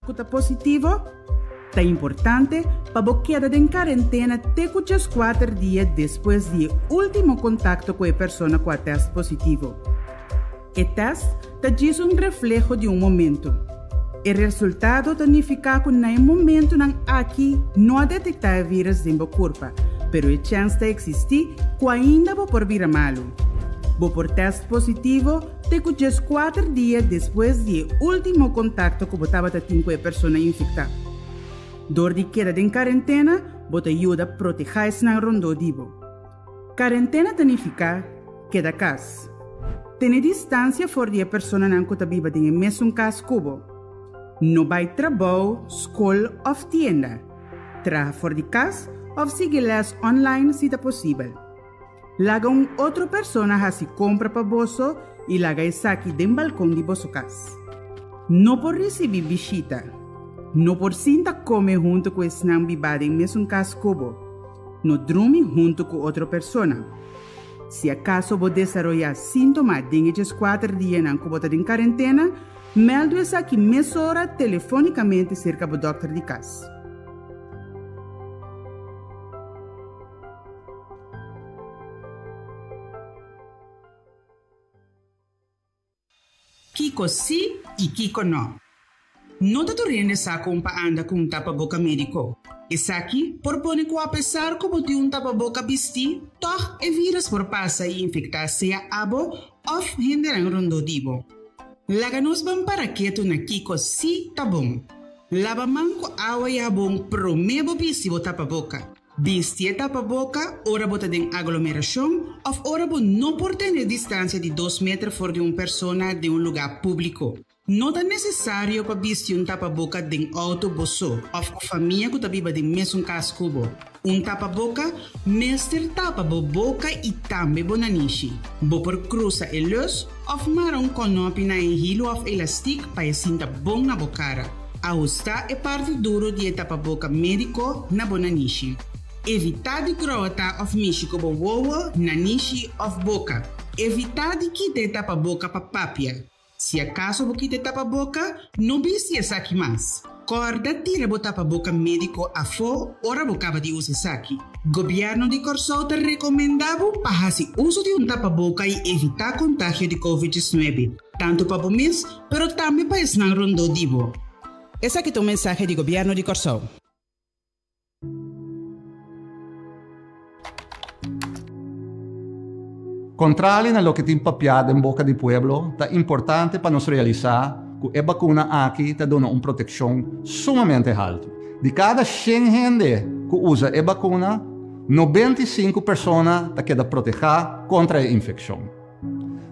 Ku ta positivo? Ta importante pa bo keda den karentena te ku 14 dia despues di e último kontakto ku e persona ku a tèst positivo. E tèst ta djis un refleho di un momentu. E resultado ta nifiká ku na e momentunan aki no a detektá e vírùs den bo kurpa, pero e chèns ta eksistí ku ainda bo por bira malu. Bo por tèst positivo Te ku 14 dia despues di e último kontakto ku bo tabata tin ku e persona infektá. Dor di keda den karentena, bo ta yuda protehá esnan rondó di bo. Karentena ta nifiká keda kas. Tene distansia for di e personanan ku ta biba den e mesun kas ku bo. No bai trabou, skol òf tienda. Traha for di kas òf sigui lès online si ta posibel. Laga un otro persona hasi kompra pa boso i laga esaki den balkon di boso kas. No por risibí bishita. No por sinta kome huntu ku esnan bibá den mesun kas ku bo. No drumi huntu ku otro persona. Si akaso bo desaroyá síntoma den e 14 dianan ku bo ta den karentena, mèldu esaki mesora telefónikamente serka bo dòkter di kas. Kiko sí i kiko nò? No ta tur hende sa kon pa anda ku un tapaboka médiko. Esaki por pone ku apesar ku bo tin un tapaboka bistí, tòg e vírùs por pasa i infektá sea abo òf hendenan rondó di bo. Laga nos ban para ketu na kiko sí ta bon. Laba man ku awa i habon promé bo bisti bo tapaboka. Bisti e tapaboka ora bo ta den aglomerashon òf ora bo no por tene distansia di 2 meter for di un persona den un lugá públiko. No ta nesesario pa bisti un tapaboka den outo bo so òf ku famia ku ta biba den mesun kas ku bo. Un tapaboka mester tapa bo boka i tambe bo nanishi. Bo por krusa e lus òf mara un kònòpi na e hilu òf elastik pa e sinta bon na bo kara. Ahustá e parti duru di e tapaboka médiko na bo nanishi. Evitá di grota òf mishi ku bo wowo, nanishi òf boka. Evitá di kita e tapaboka pa papia. Si akaso bo kita e tapaboka, no bisti esaki mas. Kòrda tira bo tapaboka médiko afó ora bo kaba di usa esaki. Gobièrnu di Kòrsou ta rekomendá bo pa hasi uso di un tapaboka i evitá kontagio di Covid 19, tantu pa bo mes pero tambe pa esnan rondó di bo. Esaki ta un mensahe di Gobièrnu di Kòrsou. Kontrali na loke tin papiá den boka di pueblo, ta importante pa nos realisá ku e bakuna aki ta duna un protekshon sumamente haltu. Di kada 100 hende ku usa e bakuna, 95 persona ta keda protehá kontra e infekshon.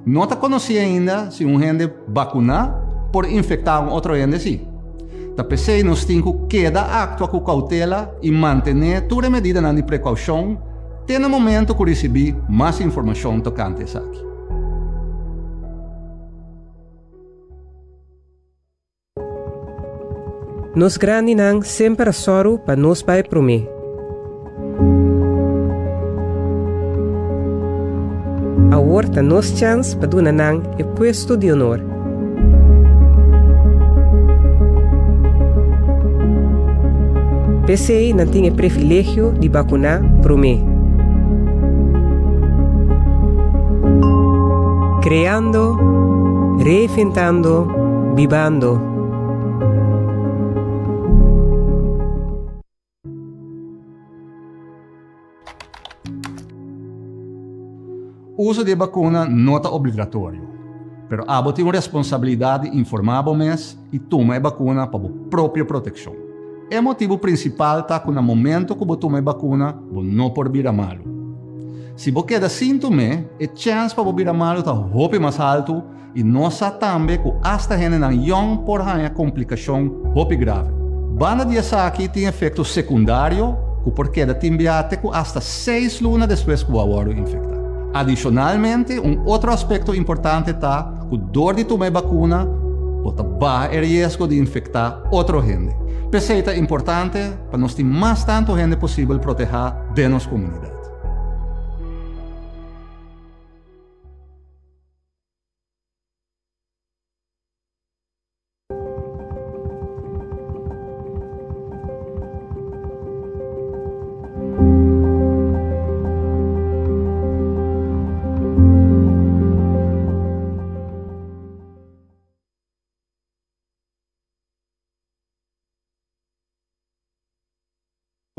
No ta konosí ainda si un hende bakuná por infektá un otro hende sí. Ta p'esei nos tin ku keda aktua ku koutela i mantené tur e medidanan di prekoushon te na momento ku risibí mas informashon tokante esaki. Nos grandinan semper a sòru pa nos bai promé. Awor ta nos chèns pa duna nan e puesto di honor. P'esei nan tin e privilegio di bakuná promé. Kreando, reinventando, bibando. Uso di e bakuna no ta obligatorio, pero abo tin un responsabilidat di informá bo mes i tuma e bakuna pa bo propio protekshon. E motibu prinsipal ta ku na momento ku bo tuma e bakuna bo no por bira malu. Si bo keda sin tum'é, e chèns pa bo bira malu ta hopi mas haltu i nos sa tambe ku asta hendenan yòn por haña komplikashon hopi grave. Banda di esaki tin efekto sekundario ku por keda tin bia te ku asta 6 luna despues ku bo a wòrdu infektá. Adishonalmente, un otro aspekto importante ta ku dor di tuma e bakuna bo ta baha e riesgo di infektá otro hende. P'esei ta importante pa nos tin mas tantu hende posibel protehá den nos komunidat.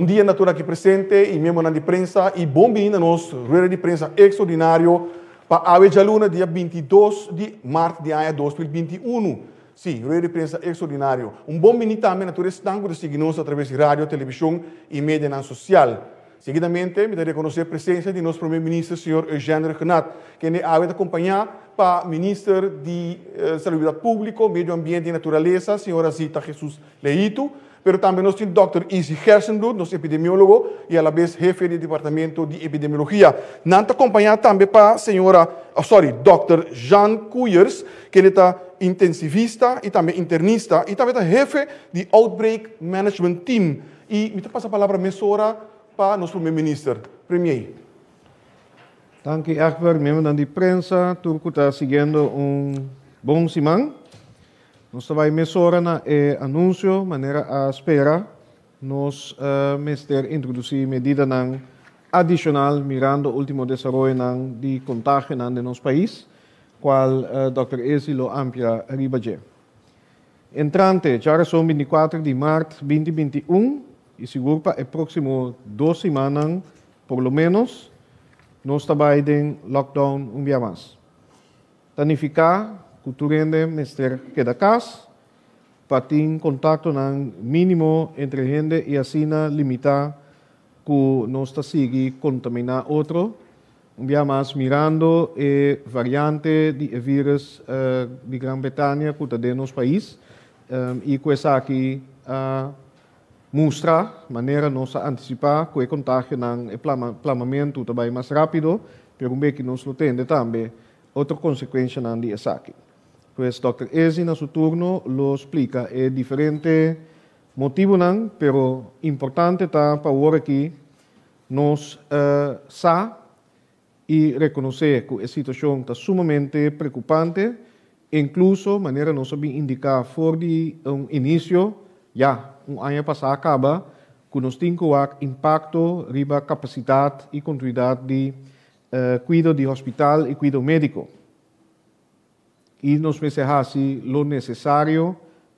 Bon dia na tur aki presente y miembronan di prensa y bon bini na nos rueda di prensa extraordinario pa awe djaluna dia 22 di maart di aña 2021. Si, rueda di prensa extraordinario. Un bon bini tambe na tur esnan cu ta sigui nos a traves di radio, television y medianan social. Seguidamente mi ta reconoce presencia di nos Prome Minister señor Eugène Rhuggenaath, kende awe ta acompaña pa Minister di Salubridad Publico, Medio Ambiente y Naturalesa, señora Zita Jesus Leito, pero tambe nos tin Dòkter Izzy Gerstenbluth, nos epidemiólogo y alabes hefe di Departamento di Epidemiologia. Nan ta acompaña tambe pa señora, oh sorry, Dòkter Jean Koeyers, kende ta intensivista y tambe internista y tambe ta hefe di Outbreak Management Team. Y mi ta pasa palabra mesora pa nos Prome Minister. Premier. Danki Egbert, miembronan di prensa, tur cu ta siguiendo un bon siman. Nos ta bai mesora na e anuncio, manera a spera, nos mester introduci medidanan adicional mirando ultimo desaroyonan di contagionan den nos pais, cual Dòkter Izzy lo amplia riba dje. Entrante djarason 24 di maart 2021 y sigur pa e proximo dos simannan por lo menos, nos ta bai den lockdown un bia mas. Ta nifiká ku tur hende mester keda kas pa tin kontaktonan mínimo entre hende i asina limitá ku nos ta sigui kontaminá otro. Un bia mas mirando e variante di e vírus di Gran Bretania ku ta den nos pais i ku esaki a mustra manera nos a antisipá ku e kontagionan, e plamamentu ta bai mas rápido, pero un beki nos lo tende tambe otro konsekuenshanan di esaki. Pues Dòkter Ezi na su turno lo splika e diferente motibunan, pero importante ta pa awor aki nos sa i rekonosé ku e situashon ta sumamente preokupante, inkluso manera nos a bin indiká for di un inisio, ya un aña pasá kaba, ku nos tin ku wak impakto riba kapasidat i kontinuidat di kuido di hospital i kuido médiko. I nos mester hasi lo nesesario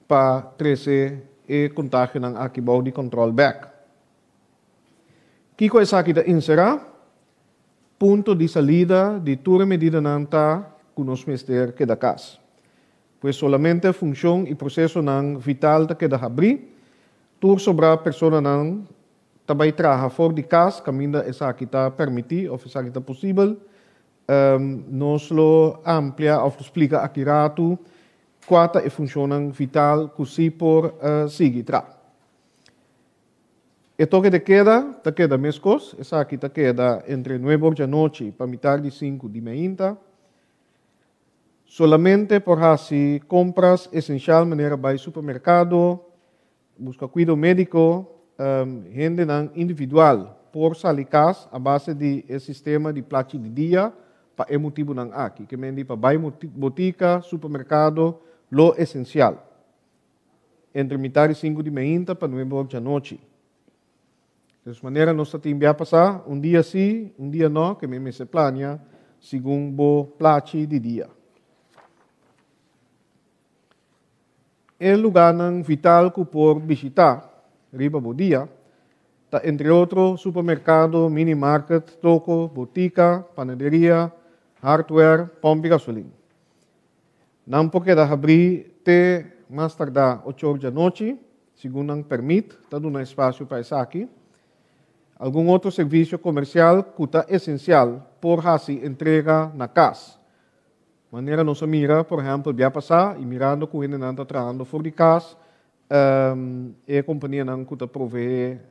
pa trese e kontagionan aki bou di kòntròl bèk. Kiko esaki ta enserá? Punto di salida di tur e medidanan ta ku nos mester keda kas. Pues solamente funshon i prosesonan vital ta keda habrí, tur sobrá personanan ta bai traha for di kas kaminda esaki ta permití òf esaki ta posibel. Nos lo amplia òf lo splika aki ratu kua ta e funshonnan vital ku sí por sigui traha. E toke de keda ta keda meskos, esaki ta keda entre nuebe or djanochi pa mitar di sinku di meinta. Solamente por hasi kompras esenshal manera bai supermerkado, buska kuido médiko, hendenan individual por sali kas a base di e sistema di plachi di dia pa e motibunan aki, ke men di pa bai botika, supermerkado, lo esensial. Entre mitar di sinku di meinta pa nuebe or djanochi. Des manera nos ta tin bia pasá, un dia sí, un dia no, ke mi mester plania segun bo plachi di dia. E lugánan vital ku por bishitá riba bo dia ta entre otro supermerkado, mini market, toko, botika, panaderia, hardware, pòmp di gasolin. Nan por keda habrí te mas tardá ocho or djanochi, segun nan pèrmit ta duna espasio pa esaki. Algun otro servisio komersial ku ta esensial por hasi entrega na kas. Manera nos a mira, por ehèmpel, bia pasá i mirando ku hendenan ta trahando for di kas, e kompanianan ku ta proveé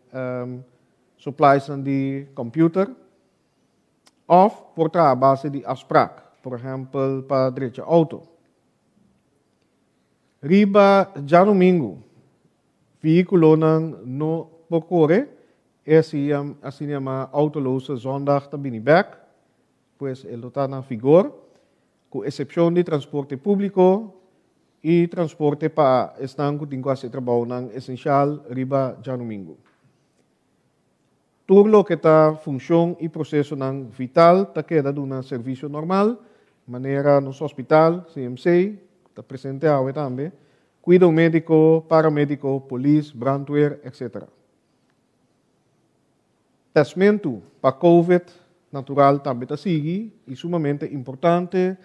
suppliesnan di kòmpiuter, Òf por traha a base di afsprak, por ehèmpel pa drecha outo. Riba djadumingu, vehíkulonan no por kore, e asina yamá autoloze zondag ta bini bèk, pues e lo ta na vigor, ku esepshon di transporte públiko i transporte pa esnan ku tin ku hasi e trabounan esenshal riba djadumingu. Tur loke ta funshon i prosesonan vital ta keda duna servisio normal, manera nos hospital, CMC, ku ta presente awe tambe, kuido médiko, paramediko, polis, brandweer, etc. Tèstmentu pa Covid natural tambe ta sigui i sumamente importante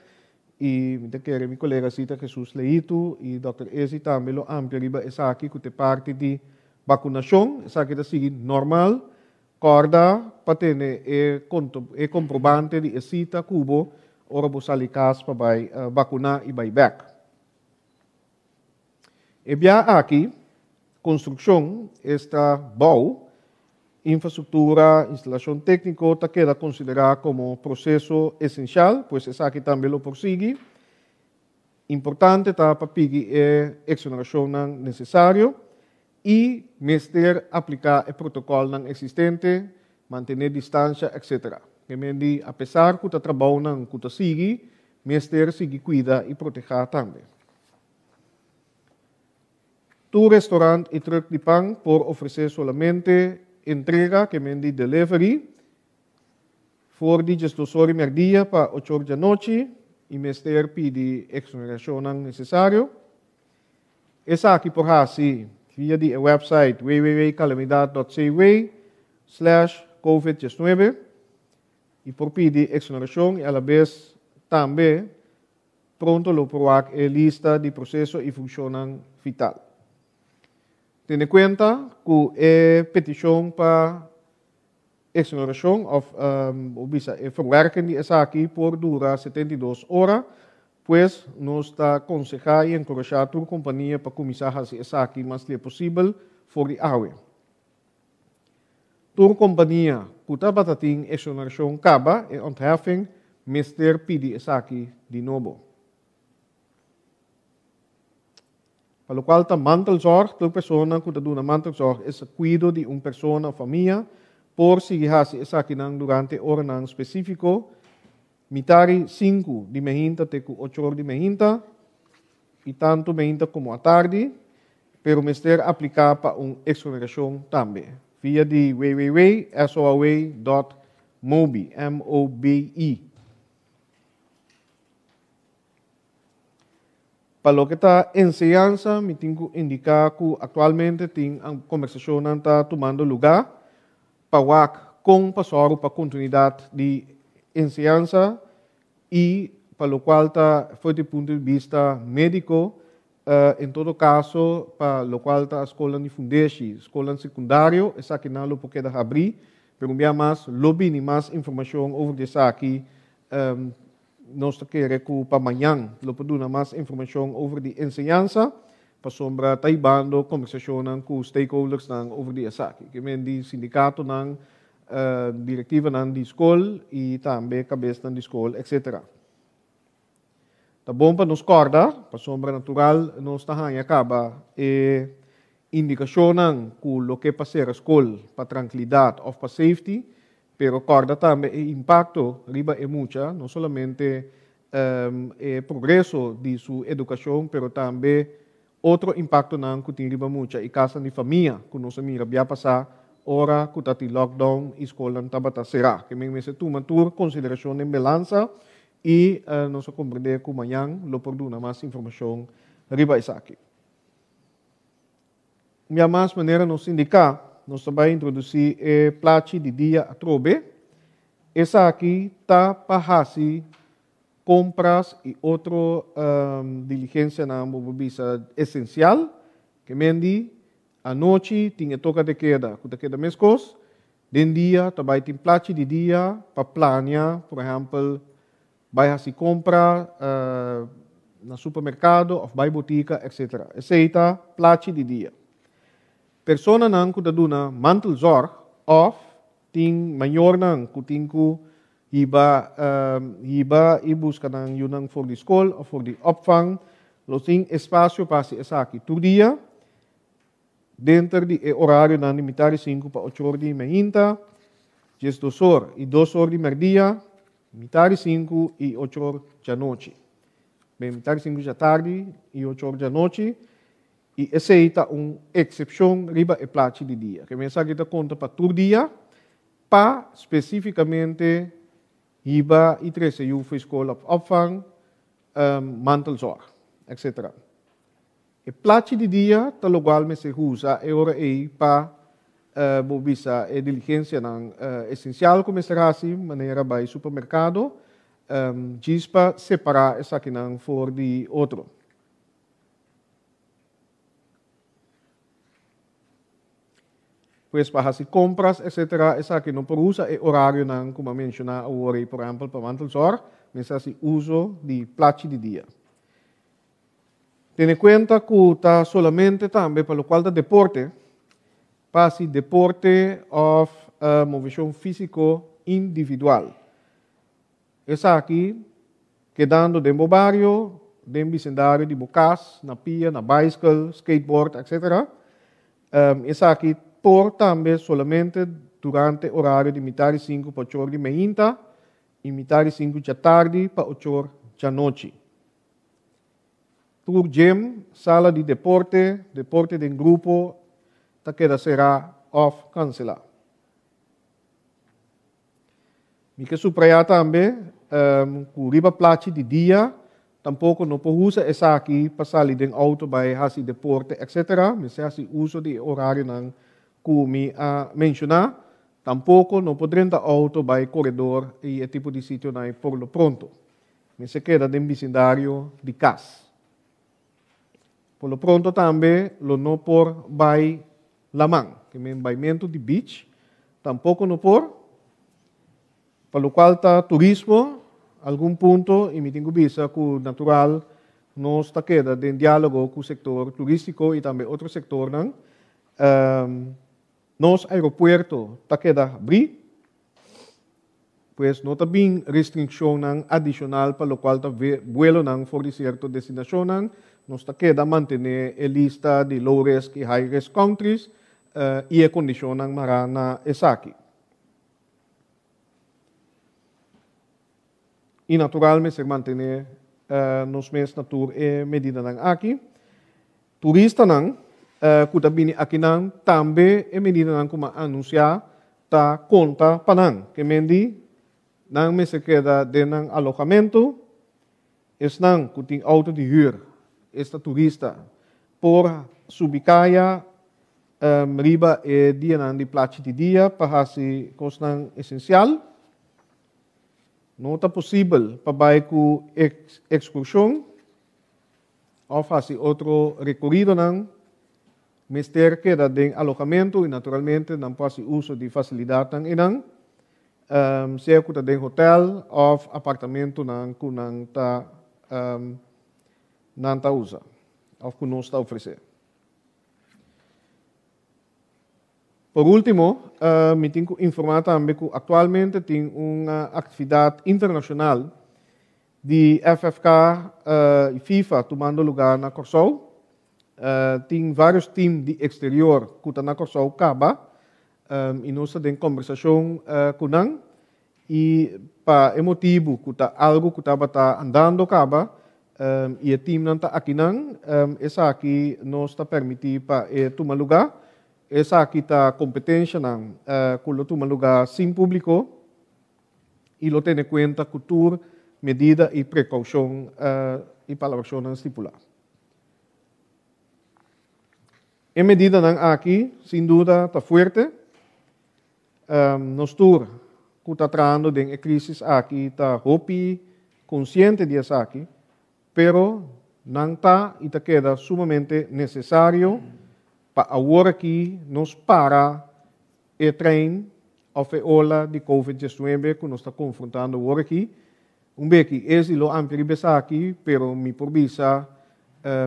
i mi ta kere mi kolega Sita Jesus Leito i Dòkter Ezi tambe lo amplia riba esaki ku ta e parti di bakunashon. Esaki ta sigui normal. Kòrda pa tene e e komprobante di e sita ku bo ora bo sali kas pa bai bakuná i bai bèk. E bia aki, konstrukshon, esta bou, infrastruktura, instalashon tékniko ta keda konsiderá komo proseso esenshal, pues esaki tambe lo por sigui. Importante ta pa pidi e eksonerashonnan nesesario i mester apliká e protokòlnan eksistente, mantené distansha, etc. Kemendi apesar ku ta trabounan ku ta sigui, mester sigui kuida i protehá tambe. Tur restaurant i truck di pan por ofresé solamente entrega, kemendi delivery, for di 12 or di mèrdia pa 8 or djanochi i mester pidi eksonerashonnan nesesario. Esaki por hasi via di e website www.calamidad.cw slash covid 19 i por pidi eksonerashon i alabes tambe pronto lo por wak e lista di proseso i funshonnan vital. Tene kuenta ku e petishon pa eksonerashon òf bo bisa e verwerking di esaki por dura 72 ora, pues nos ta konsehá i enkurashá tur kompania pa kuminsá hasi esaki mas lie posibel for di awe. Tur kompania ku tabata tin eksonerashon kaba e ontheffing mester pidi esaki di nobo. Pa lokual ta mantelzorg, tur persona ku ta duna mantelzorg es kuido di un persona òf famia por sigui hasi esakinan durante oranan spesífiko, mitari 5 di mehinta te ku 8 or di mehinta i tantu mehinta komo atardi, pero mester apliká pa un eksonerashon tambe via di www.soaw.mobi, M-O-B-I. Pa loke ta enseñansa, mi tin ku indiká ku aktualmente tin kombersashonnan ta tumando lugá pa wak kon pa sòru pa kontinuidat di enseñansa i pa lokual ta for di punto di bista médiko, en todo kaso pa lokual ta skolnan di fundeshi, skolnan sekundario, esakinan lo por keda habrí, pero un bia mas lo bini mas informashon over di esaki. Nos ta kere ku pa mañan lo por duna mas informashon over di enseñansa, pasobra ta hibando kombersashonnan ku stakeholdersnan over di esaki. Ke men di sindikatonan, direktivanan di skol i tambe kabesnan di skol, etsetera. Ta bon pa nos kòrda, pasobra natural nos ta haña kaba e indikashonnan ku loke pa sera skol pa trankilidat òf pa safety, pero kòrda tambe e impakto riba e mucha, no solamente e progreso di su edukashon, pero tambe otro impaktonan ku tin riba mucha i kasnan di famia ku nos a mira bia pasá ora ku ta tin lockdown i skolnan tabata será. Ke men mester tuma tur konsiderashon den belansa i nos a komprendé ku mañan lo por duna mas informashon riba esaki. Un bia mas, manera nos indiká, nos ta bai introdusí e plachi di dia atrobe. Esaki ta pa hasi kompras i otro diligensianan, bo por bisa, esensial. Ke men di, anochi tin e toka de keda ku ta keda meskos, den dia ta bai tin plachi di dia pa plania, por ehèmpel, bai hasi kompra na supermerkado òf bai botika, etsetera. Esei ta plachi di dia. Personanan ku ta duna mantelzorg òf tin mayornan ku tin ku hiba hiba i buska nan yunan for di skol òf for di opvang, lo tin espasio pa hasi esaki tur dia denter di e orarionan di mitar di sinku pa ocho or di mainta, 12 or i 2 or di mèrdia, mitar di 5 i 8 or djanochi. Ben, mitar di 5 djatardi i 8 or djanochi, i esei ta un eksepshon riba e plachi di dia. Ke men esaki ta konta pa tur dia, pa spesífikamente hiba i trese yu for skol òf opvang, mantelzorg, etsetera. E plachi di dia ta lokual mester usa e ora ei pa Bo bisa e diligensianan esensial ku mester hasi, manera bai supermerkado, djis pa separá esakinan for di otro. Pues pa hasi kompras etsetera esaki no por usa e orarionan ku mi a menshoná awor ei, por ehèmpel pa mantelzorg mester hasi uso di plachi di dia. Tene kuenta ku ta solamente tambe pa lokual ta deporte, pa hasi deporte òf moveshon físiko individual. Esaki kedando den bo bario, den bisendario di bo kas, na pia, na baiskel, skateboard, etc. Esaki por tambe solamente durante orario di mitar di sinku pa ochor di meinta i mitar di sinku djatardi pa ochor djanochi. Tur gym, sala di deporte, deporte den grupo ta keda será òf kanselá. Mi ke suprayá tambe ku riba plachi di dia tampoko no por usa esaki pa sali den outo bai hasi deporte etc. Mester hasi uso di e orarionan ku mi a menshoná. Tampoko no por drenta outo bai koredor i e tipo di sitionan por lo pronto. Mester keda den bisindario di kas. Por lo pronto tambe lo no por bai laman, ke men baimentu di beach tampoko no por. Pa lokual ta turismo, algun punto i mi tin ku bisa ku natural nos ta keda den diálogo ku sektor turístiko i tambe otro sektornan. Nos aeropuerto ta keda habrí, pues no ta bin restrikshonnan adishonal pa lokual ta buelonan for di sierto destinashonnan. Nos ta keda mantené e lista di low risk i high risk countries i e kondishonnan mará na esaki. I natural mester mantené nos mes na tur e medidanan aki. Turistanan ku ta bini akinan tambe e medidanan ku mi a anunsiá ta konta pa nan. Ke men di nan mester keda den nan alohamentu. Esnan ku tin outo di hür, esta turista, por subi kaya riba e dianan di plachi di dia pa hasi kosnan esensial. No ta posibel pa bai ku ekskurshon òf hasi otro rekoridonan. Mester keda den alohamentu i naturalmente nan por hasi uso di fasilidatnan einan, sea ku ta den hotèl òf apartamentunan ku nan ta nan ta usa òf ku nos ta ofresé. Por último, mi tin ku informá tambe ku aktualmente tin un aktividat internashonal di FFK i FIFA tumando lugá na Kòrsou. Tin vários tim di eksterior ku ta na Kòrsou kaba i nos ta den kòmbersashon ku nan i pa e motibu ku ta algu ku tabata andando kaba i e timnan ta akinan, esaki nos ta permití pa e tuma lugá. Esaki ta kompetenshanan ku lo tuma lugá sin públiko i lo tene kuenta ku tur medida i prekoushon i palabrashonnan stipulá. E medidanan aki sin duda ta fuerte. Nos tur ku ta trahando den e krísis aki ta hopi konsiente di esaki, pero nan ta i ta keda sumamente nesesario pa awor aki nos para e trein òf e ola di Covid diesnuebe ku nos ta konfrontando awor aki. Un beki es i lo amplia riba esaki, pero mi por bisa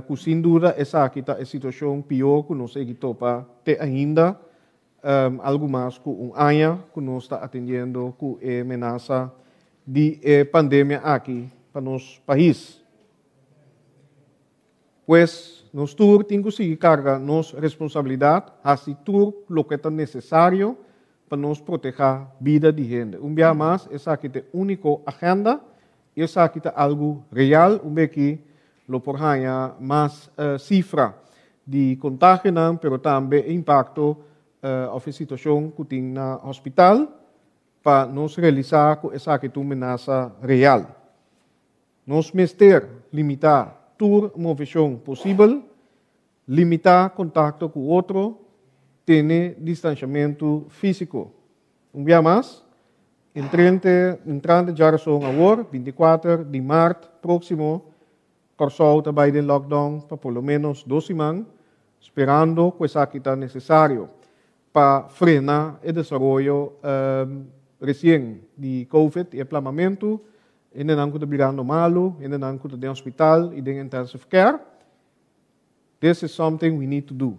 ku sin duda esaki ta e situashon pió ku nos a yegi topa te ainda. Algu mas ku un aña ku nos ta atendiendo ku e menasa di e pandemia aki pa nos pais. Pues, nos tur tin ku sigui karga nos responsabilidat, hasi tur loke ta nesesario pa nos protehá bida di hende. Un bia mas, esaki ta e úniko agenda i esaki ta algu real. Un beki lo por haña mas sifra di kontagionan, pero tambe e impakto òf e situashon ku tin na hospital pa nos realisá ku esaki ta un menasa real. Nos mester limitá tur moveshon posibel, limitá kontakto ku otro. tene distanshamentu físiko. Un bia mas, entrante entrante djárason awor, 24 di mart próksimo, Kòrsou ta bai den lockdown pa por lo ménos dos siman, sperando ku esaki ta nesesario pa frena e desaroyo resien di Covid i e plamamentu, hendenan ku ta birando malu, hendenan ku ta den hospital i den intensive care. This is something we need to do.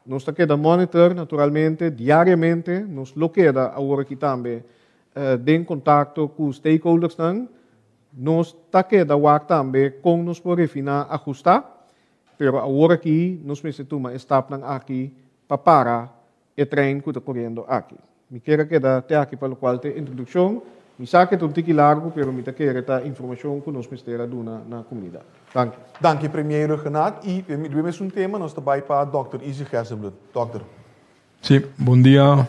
Nos ta keda monitor naturalmente diariamente, nos lo keda awor aki tambe den kontakto ku stakeholdersnan. Nos ta keda wak tambe kon nos por refiná, ahustá, pero awor aki nos mester tuma e stapnan aki pa para e trein ku ta koriendo aki. Mi kier a keda te aki pa lokual ta e introdukshon. Mi sa ku e ta un tiki largu, pero mi ta kere ta informashon ku nos mester a duna na komunidat. Danki. Danki Premier Rhuggenaath. I riba e mesun tema nos ta bai pa Dòkter Izzy Gerstenbluth. Dòkter. Sí, bon dia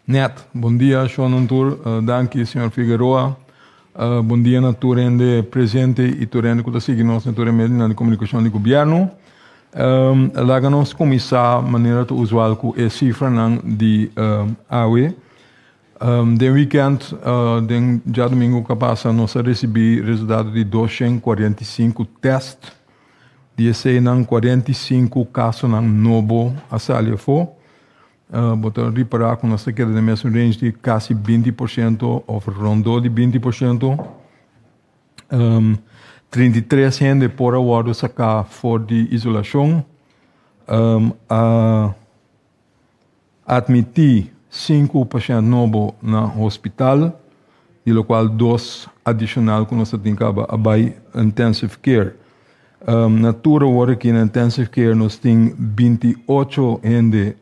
Net, bon dia shonnan tur. Danki señor Figueroa. Bon dia na tur hende presente i tur hende ku ta sigui nos na tur e medionan di komunikashon di gobièrnu. Laga nos kuminsá manera ta usual ku e sifranan di awe. Den wikènt, den djadumingu ku a pasa nos a risibí resultado di 245 tèst. Di eseinan 45 kasonan nobo a sali afó. Bo ta ripará ku nos ta keda den mesun range di kasi 20% òf rondó di 20%. 33 hende por a wòrdu saká for di isolashon. A atmití sinku pashènt nobo na hospital, di lokual dos adishonal ku nos ta tin kaba a bai intensive care. Na tur awor aki na intensive care nos tin 28 hende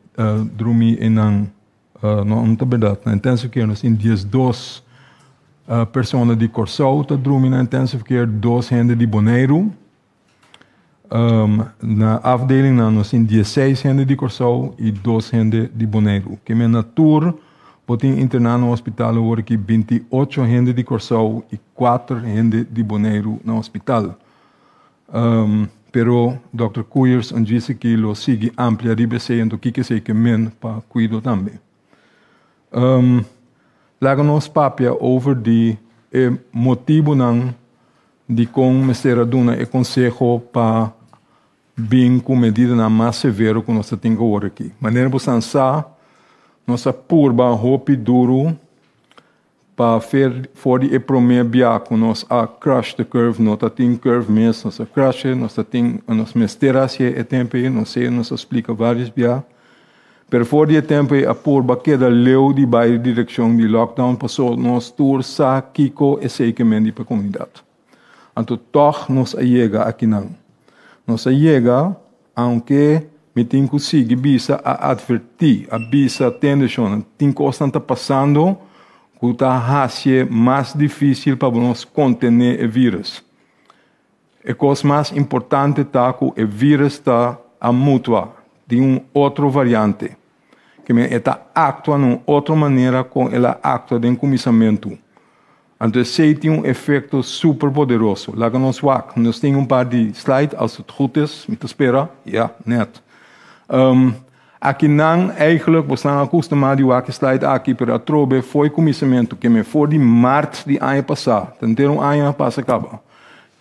drumí einan. No, no ta bèrdat. Na intensive care nos tin 12 persona di Kòrsou ta drumi na intensive care, dos hende di Boneiru. Na afdelingnan nos tin 16 hende di Kòrsou i dos hende di Boneiru. Ke men na tur bo tin interná na hospital awor aki 28 hende di Kòrsou i 4 hende di Boneiru na hospital. Pero dòkter Koeyers a djis aki lo sigui amplia riba esei anto kiko esei ke men pa kuido tambe. Laga nos papia over di e motibunan dikon mester a duna e konseho pa bin ku medidanan mas severo ku nos ta tin ku awor aki. Manera bosan sa, nos a purba hopi duru pa fer for di e promé bia ku nos a crush the curve, no ta tin curve mes, nos a crush e, nos ta tin, nos mester hasié e tempu ei, nos sé, nos a splika vários bia. Pero for di e tempu ei a purba keda leu di bai direkshon di lockdown paso nos tur sa kiko esei ke men di pa e komunidat. Anto tòg nos a yega akinan. Nos a yega aunke mi tin ku sigui bisa a atvertí, a bisa tende shonnan tin kosnan ta pasando ku ta hasié mas difísil pa nos kontené e vírus. E kos mas importante ta ku e vírus ta a mutua di un otro variante. Ke men e ta aktua na un otro manera kon el a aktua den kuminsamentu. Anto esei tin un efekto super poderoso. Laga nos wak. Nos tin un par di slide, als het goed is. Mi ta spera. Ja, net. Akinan eigenlijk bosnan a kustumá di wak e slide aki, pero atrobe fo'i kuminsamentu, ke men for di mart di aña pasá, ta henter un aña a pasa kaba,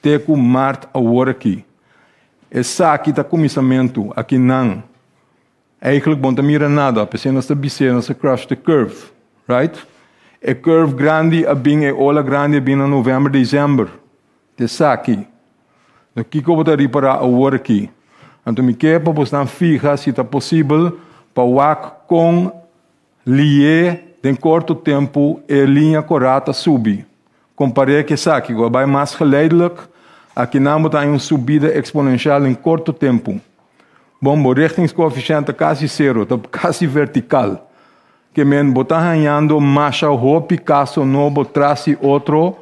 te ku mart awor aki. Esaki ta kuminsamentu. Akinan eigenlijk bo no ta mira nada, p'esei nos ta bis'é nos a crush the curve, right? E curve grandi a bin, e ola grandi a bin na novèmber, desèmber. Ta esaki. No kiko bo ta ripará awor aki? Anto mi ke pa bosnan fiha si ta posibel pa wak kon lié den korto tempu e liña korá ta subi. Kompar'é ku esaki ku a bai mas geleidelijk, akinan bo ta haña un subida eksponenshal den korto tempu. Bon, bo richtingskoëfficiënt ta kasi sero, ta kasi vertikal. Ke men bo ta hañando masha hopi kaso nobo tras di otro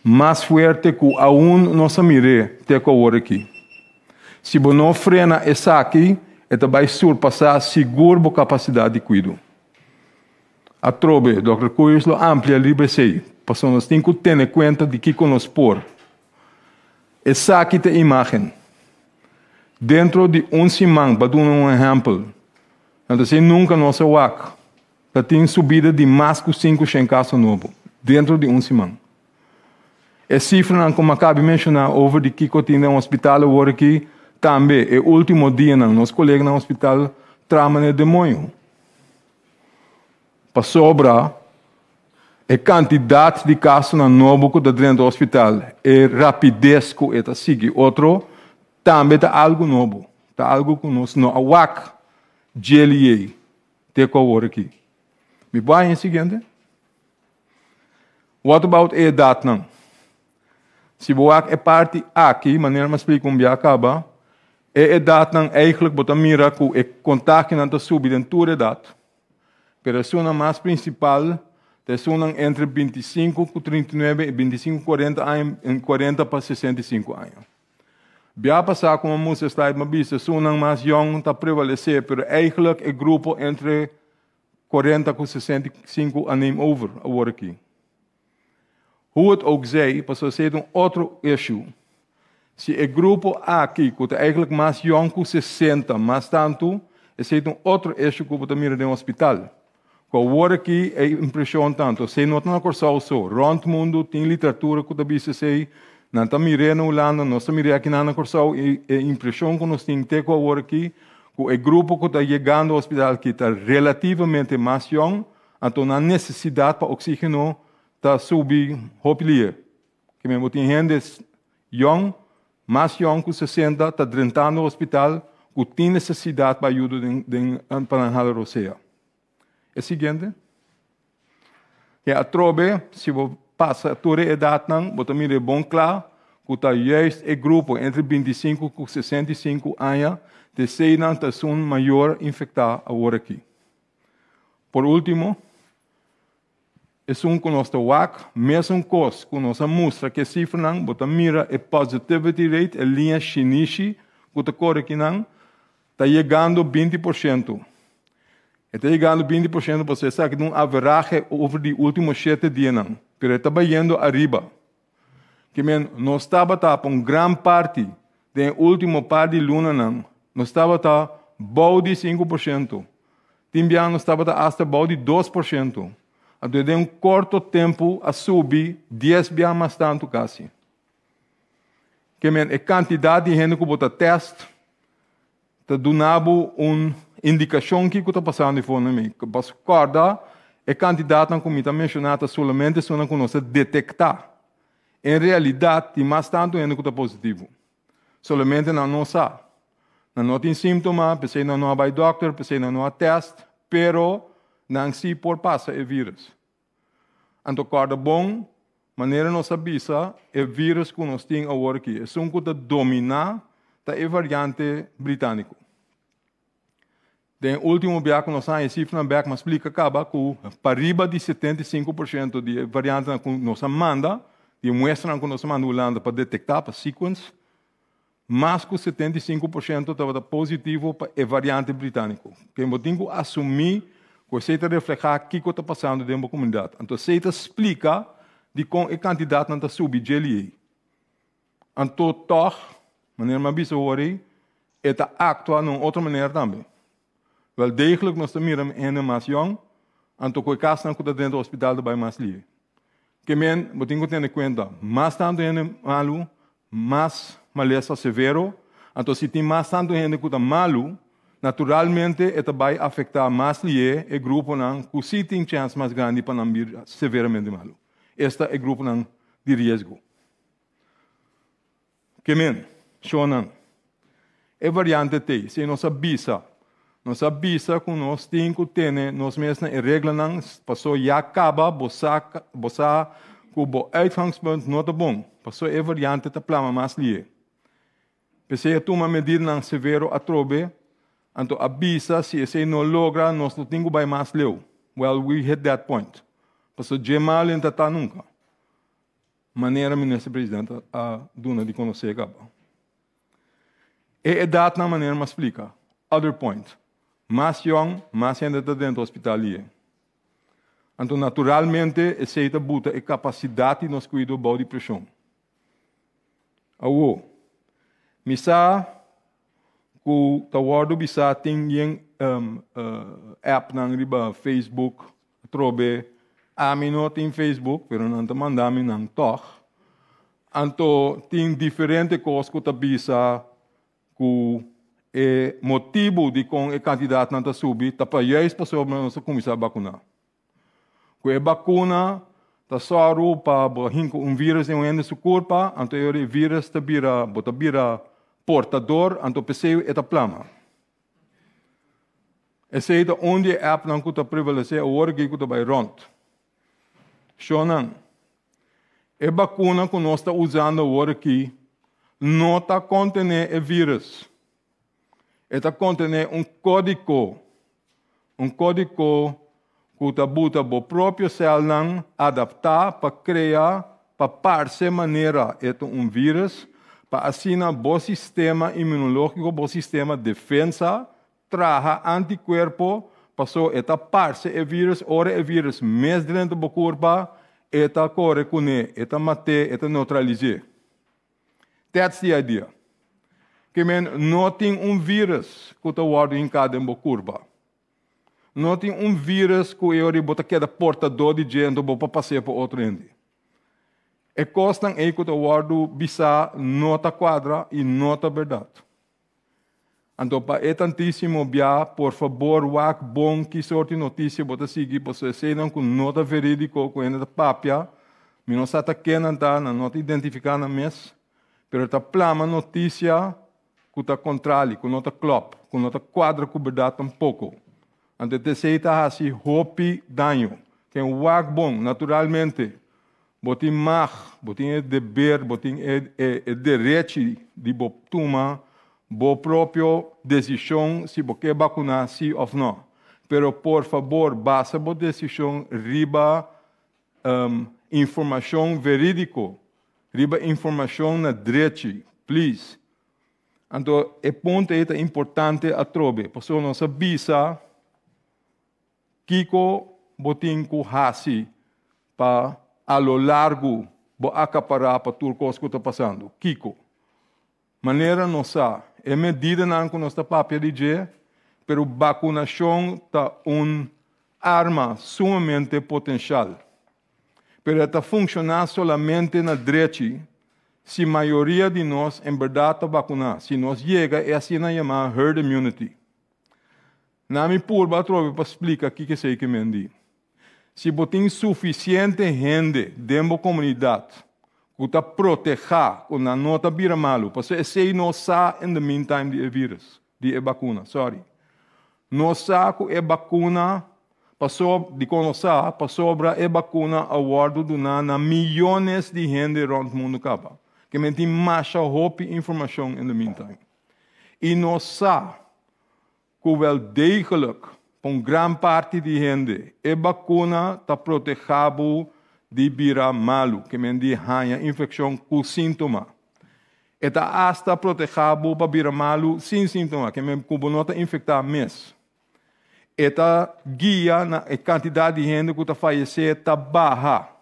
mas fuerte ku aun nos a mir'é te ku awor aki. Si bo no frena esaki, e ta bai surpasá sigur bo kapasidat di kuido. Atrobe, Dòkter Koeyers lo amplia riba esei, pasobra nos tin ku tene kuenta di kiko nos por. Esaki ta e imágen. Dentro di un siman, pa duna un ehèmpel. Anto esei nunka nos a wak. Ta tin subida di mas ku 500 kaso nobo dentro di un siman. E sifranan ku mi a kabi menshoná over di kiko tin den hospital awor aki, tambe e último dianan nos koleganan hospital trama na e demoño. Pasobra e kantidat di kasonan nobo ku ta drenta hospital, e rapides ku e ta sigui otro, tambe ta algu nobo. Ta algu ku nos no a wak djeliei te ku awor aki. Mi por haña e siguiente? What about e edatnan? Si bo wak e parti aki, manera mi a splika un bia kaba, e edatnan eigenlijk bo ta mira ku e kontagionan ta subi den tur edat. Pero esunnan mas prinsipal ta esunnan entre 25 ku 39 i 25 40 aña i 40 pa 65 aña. Bia pasá ku mi a mustra e slide mi a bisa esunnan mas yòn ta prevalesé, pero eigenlijk e grupo entre 40 ku 65 a neem over awor aki. Hoe het ook zij, pasobra esei ta un otro issue. Si e grupo aki, ku ta eigenlijk mas yòn ku 60, mas tantu, esei ta un otro issue ku bo ta mira den hospital. Ku awor aki e impreshon tantu, esei no ta na Kòrsou so, rònt mundu tin literatura ku ta bisa esei, nan ta mir'é na Hulanda, nos ta mir'é akinan na Kòrsou i e impreshon ku nos tin te ku awor aki, ku e grupo ku ta yegando hospital aki ta relativamente mas yòn, anto nan nesesidat pa oksígeno ta subi hopi lihe. Ke men bo tin hende yòn, mas yòn ku 60 ta drentando hospital ku tin nesesidat pa ayudo den den pa nan hala rosea. E siguiente. Ke atrobe si bo pasa tur e edatnan bo ta mira e bon kla ku ta juist e grupo entre 25 ku 65 aña ta eseinan ta esun mayor infektá awor aki. Por último, esun ku nos ta wak, mesun kos ku nos a mustra ku e sifranan, bo ta mira e positivity rate, e liña shinishi ku ta kore akinan, ta yegando 20%. E ta yegando 20% pasobra esaki ta un averahe over di último shete dianan, pero e ta bayendo ariba. Ke men, nos tabata pa un gran parti den e último par di lunanan, nos tabata bou di 5%. Tin bia nos tabata asta bou di 2%. Anto den un korto tempu a subi 10 bia mas tantu kasi. Ke men, e kantidat di hende ku bo ta tèst ta duna bo un indikashon kiko ta pasando di fondo mi. Pasobra kòrda e kantidatnan ku mi ta menshoná ta solamente esunnan ku nos a detektá. En realidat tin mas tantu hende ku ta positivo. Solamente nan no sa. Nan no tin síntoma, p'esei nan no a bai dòkter, p'esei nan no a tèst, pero nan sí por pasa e vírùs. Anto kòrda bon, manera nos a bisa, e vírùs ku nos tin awor aki, esun ku ta dominá ta e variante britániko. Den e último bia ku nos a haña e sifranan bèk, mi a splika kaba ku pariba di 75% di e variantenan ku nos a manda, di e muestranan ku nos a manda Hulanda pa detektá, pa sequence, mas ku 75% tabata positivo pa e variante britániko. Ken bo tin ku asumí ku esei ta reflehá kiko ta pasando den bo komunidat. Anto esei ta splika dikon e kantidatnan ta subi djeli ei. Anto tòg, manera mi a bisa awor ei, e ta aktua na un otro manera tambe. Wel degelijk nos ta mira hende mas yòn, anto ku e kasnan ku ta drenta hospital ta bai mas lihe. Ke men, bo tin ku tene kuenta, mas tantu hende malu, mas malesa severo, anto si tin mas tantu hende ku ta malu, naturalmente e ta bai afektá mas lihe e gruponan ku si tin chèns mas grandi pa nan bira severamente malu, esta e gruponan di riesgo. Ke men, shonnan, e variante t'ei, si nos a bisa, nos a bisa ku nos tin ku tene nos mes na e reglanan, paso ya kaba bo sa, bo sa ku bo uitgangspunt no ta bon, paso e variante ta plama mas lihe. P'esei a tuma medidanan severo atrobe, anto a bisa si esei no logra nos lo tin ku bai mas leu. Well, we hit that point. Paso dje mal en ta ta nunka. Manera Minister President a duna di konosé kaba. E edatnan manera mi a splika. Other point. Mas yòn, mas hende ta drenta hospital lihe. Anto naturalmente esei ta buta e kapasidat di nos kuido bou di preshon. Awo, mi sa ku ta wòrdu bisá tin yen. App nan riba Facebook trobe. Ami no tin Facebook, pero nan ta manda mi nan toch. Anto tin diferente kos ku ta bisa ku e motibu di kon e kantidat nan ta subi ta pa juist pasobra nos a kuminsá vakuná. Ku e vakuna ta sòru pa bo hinka un virus den un hende su kurpa, anto e virus ta bira, bo ta bira portador, anto p'esei e ta plama. Esei ta un di e appnan ku ta prevalesé awor aki ku ta bai rònt. Shonnan, e bakuna ku nos ta usando awor aki no ta kontené e virus. E ta kontené un kódigo, un kódigo ku ta buta bo propio sèlnan adaptá pa krea, pa parse manera e ta un virus, pa asina bo sistema inmunológiko, bo sistema defensa, traha antikuerpo, paso e ta parse e virus, ora e virus mes drenta bo kurpa, e ta kore kuné, e ta mat'é, e ta neutralis'é. That's the idea. Ke men no tin un virus ku ta wòrdu hinká den bo kurpa. No tin un virus ku e ora bo ta keda portadó di dje, anto bo por pas'é pa otro hende. E kosnan ei ku ta wòrdu bisá no ta kuadra i no ta bèrdat. Anto pa e tantísimo bia, por fabor wak bon ki sorto di notisia bo ta sigui, pasobra eseinan ku no ta verídiko, ku hende ta papia, mi no sa ta ken nan ta, nan no ta identifiká nan mes, pero ta plama notisia ku ta kontrali, ku no ta klòp, ku no ta kuadra ku bèrdat tampoko. Anto esei ta hasi hopi daño. Ken wak bon, naturalmente, bo tin mag, bo tin e deber, bo tin e derechi di bo tuma bo propio desishon si bo ke bakuná sí òf nò. Pero por fabor basa bo desishon riba informashon verídiko, riba informashon na drechi, please. Anto e punto ei ta importante atrobe, pasobra nos a bisa kiko bo tin ku hasi pa a lo largu bo akapará pa tur kos ku ta pasando. Kiko? Manera nos sa, e medidanan ku nos ta papia di dje, pero bakunashon ta un arma sumamente potenshal. Pero e ta funshoná solamente na drechi si mayoria di nos en bèrdat ta bakuná, si nos yega e asina yamá herd immunity. Na mi purba atrobe pa splika kiko esei ke men di. Si bo tin sufisiente hende den bo komunidat ku ta protehá ku nan no ta bira malu, pasobra esei no sa in the meantime di e virus, di e bakuna, sorry. Nos sa ku e bakuna paso dikon nos sa? Pasobra e bakuna a wòrdu duná na miyones di hende rònt mundu kaba. Ke men tin masha hopi informashon in the meantime. I nos sa ku wel degelijk pa un gran parti di hende e bakuna ta protehá bo di bira malu, ke men di haña infekshon ku síntoma. E ta asta protehá bo pa bira malu sin síntoma, ke men ku bo no ta infektá mes. E ta guia na e kantidat di hende ku ta fayesé ta baha.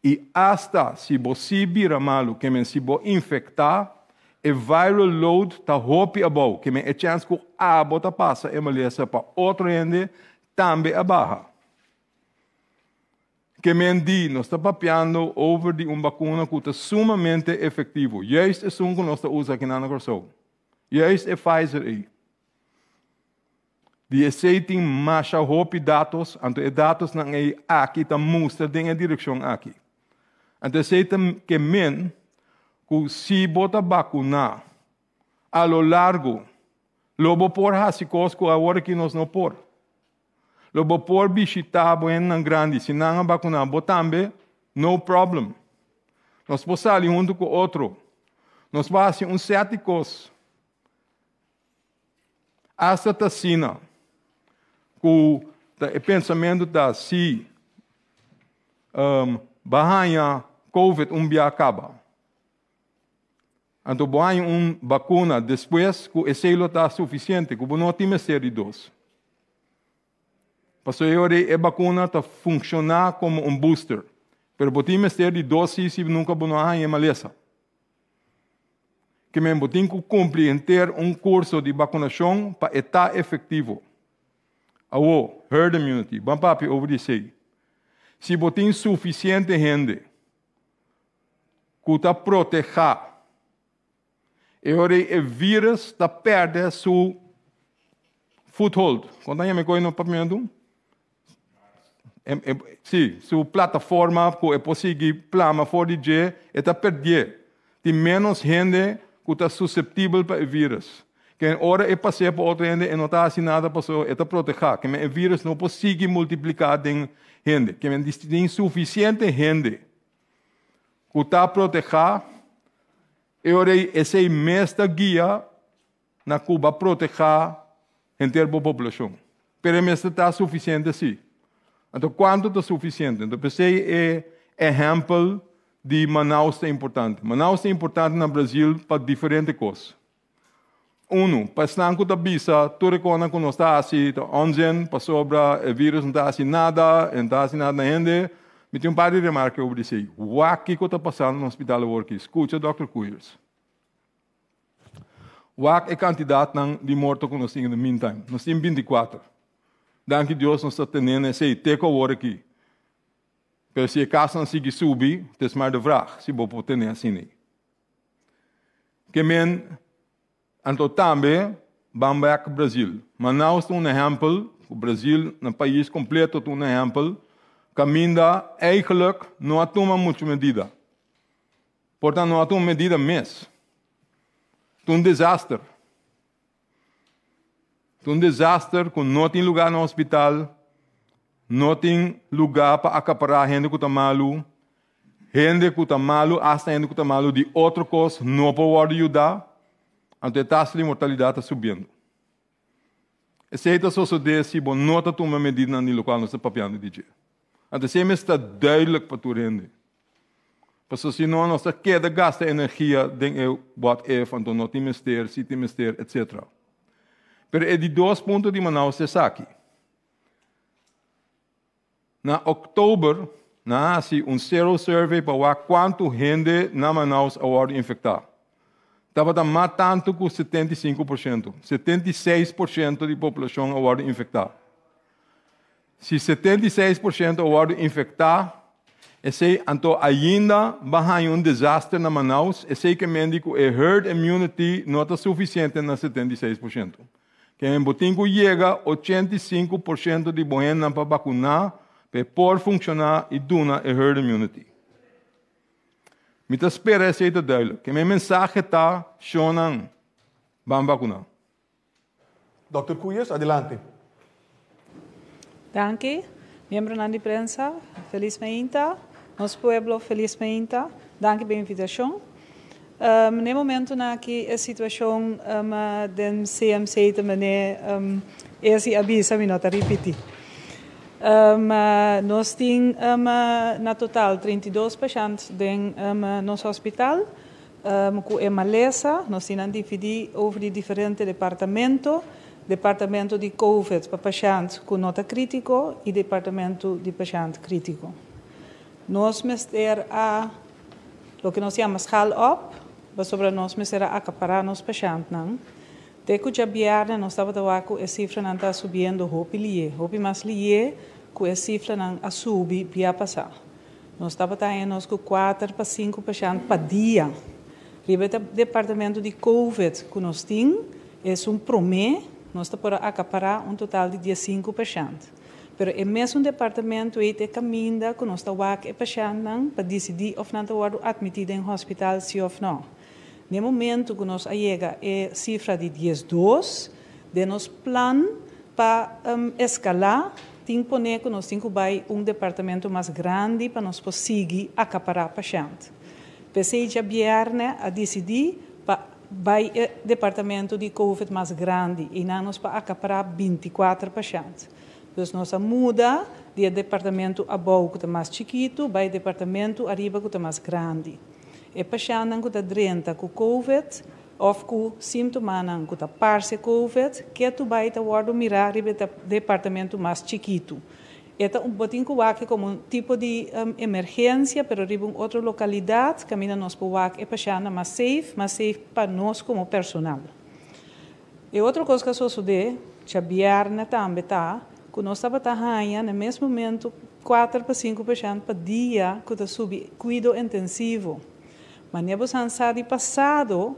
I asta si bo sí bira malu, ke men si bo infektá, e viral load ta hopi abou, ke men e chèns ku abo ta pasa e malesa pa otro hende tambe a baha. Ke men di, nos ta papiando over di un bakuna ku ta sumamente efektivo, juist esun ku nos ta usa akinan na Kòrsou, juist e Pfizer ei. Di esei tin masha hopi datos, anto e datosnan ei aki ta mustra den e direkshon aki. Anto esei ta ke men ku si bo ta bakuná a lo largo lo bo por hasi kos ku awor aki nos no por. Lo bo por bishitá bo hendenan grandi, si nan a bakuná bo tambe, no problem. Nos por sali huntu ku otro. Nos por hasi un sèt di kos. Asta ta asina ku ta e pensamentu ta si bo a haña covid un bia kaba, anto bo haña un bakuna despues ku esei lo ta sufisiente, ku bo no tin mester di dos. Pasobra e ora ei e bakuna ta funshoná komo un booster, pero bo tin mester di dosis si nunka bo no a haña e malesa. Ke men bo tin ku kumpli henter un kurso di vakunashon pa e ta efektivo. Awor, herd immunity, ban papia over di esei. Si bo tin sufisiente hende ku ta protehá, e ora ei e vírus ta pèrdè su foothold. Kon ta yama e kos na papiamentu? Sí, su plataforma ku e por sigui plama for di dje, e ta perdié. Tin ménos hende ku ta suseptibel pa e vírus. Ken ora e pas'é pa otro hende e no ta hasi nada pasobra e ta protehá. Ke men e vírus no por sigui multipliká den hende. Ke men tin sufisiente hende ku ta protehá, e ora ei esei mes ta guia na ku bo a protehá henter bo populashon. Pero e mester ta sufisiente sí. Anto kuantu ta sufisiente? Anto p'esei e ehèmpel di Manaus ta importante. Manaus ta importante na Brazil pa diferente kos. Unu, pa esnan ku ta bisa tur e kosnan ku nos ta hasi ta onzin pasobra e vírus no ta hasi nada, e no ta hasi nada na hende. Mi tin un par di remarke over di esei. Wak kiko ta pasando na hospital awor aki. Skucha dòkter Koeiers. Wak e kantidatnan di morto ku nos tin in the meantime. Nos tin 24. Danki Dios nos ta teniendo esei te ku awor aki. Pero si e kasonan sigui subi, het is maar de vraag si bo por tene asina. Ke men, anto tambe ban bek Brazil. Manaus ta un ehèmpel, ku Brazil na pais kompleto ta un ehèmpel, kaminda eigenlijk no a tuma muchu medida. Por ta no a tuma medida mes. Ta un desaster. Ta un desaster ku no tin lugá na hospital, no tin lugá pa akapará hende ku ta malu, hende ku ta malu, asta hende ku ta malu di otro kos no por wòrdu yudá, anto e tasa di mortalidat ta subiendo. Esei ta sosodé si bo no ta tuma medidanan di lokual nos ta papiando di dje. Anto esei mester ta duidelijk pa tur hende. Pasobra si no, nos ta keda gasta energia den e what if, anto no tin mester, si tin mester, etc. Pero e di dos punto di Manaus ta esaki. Na oktober, nan a hasi un sero survey pa wak kuantu hende na Manaus a wòrdu infektá. Tabata mas tantu ku 75%. 76% di poblashon a wòrdu infektá. Si 76% a wòrdu infektá, esei anto ainda ba haña un desaster na Manaus, esei ke men di ku e herd immunity no ta sufisiente na 76%. Ke bo tin ku yega 85% di bo hendenan pa bakuná pa e por funshoná i duna e herd immunity. Mi ta spera esei ta duidelijk. Ke mi mensahe ta, shonnan, ban bakuná. Dòkter Koeiers, adelante. Danki, miembronan di prensa, felis mainta. Nos pueblo, felis mainta. Danki pa e invitashon. Um, na e momentonan aki e situashon um, den CMC ta mane um, esi a bisa, mi no ta ripití. Um, nos tin um, na total 32 pashent den um, nos hospital. Ku e malesa, nos tin nan dividí over di diferente departamento, departamento di covid pa pashènt ku no ta krítiko i departamento di pashènt krítiko. Nos mester a loke nos yama schaal op, pasobra nos mester a akapará nos pashèntnan. Te ku djabièrnè nos tabata wak ku e sifranan ta subiendo hopi lié, hopi mas lié ku e sifranan a subi bia pasá. Nos tabata haña nos ku kuater pa sinku pashènt pa dia. Riba e departamento di covid ku nos tin, esun promé, nos ta por a akapará un total di diesinku pashènt. Pero e mesun departamento ei ta e kaminda ku nos ta wak e pashèntnan pa disidí òf nan ta wòrdu atmití den hòspital sí òf nò. Na e momentu ku nos a yega e sifra di 12, den nos plan pa eskalá, tin pone ku nos tin ku bai un departamento mas grandi pa nos por sigui akapará pashènt. P'esei djabièrnè a disidí pa bai e departamento di covid mas grandi i nan nos por akapará 24 pashènt. Dus nos a muda di e departamento abou ku ta mas chikitu bai e departamento ariba ku ta mas grandi. E pashèntnan ku ta drenta ku covid òf ku síntomanan ku ta parse covid, ketu bai ta wòrdu mirá riba e departamento mas chikitu. E ta un bo tin ku wak komo un tipo di emergensia, pero riba un otro lokalidat, kaminda nos por wak e pashèntnan mas safe, mas safe pa nos komo personal. E otro kos ku a sosodé djabièrnè tambe ta ku nos tabata haña na mes momentu kuater pa sinku pashènt pa dia ku ta subi kuido intensivo. Manera bo san sa di pasado,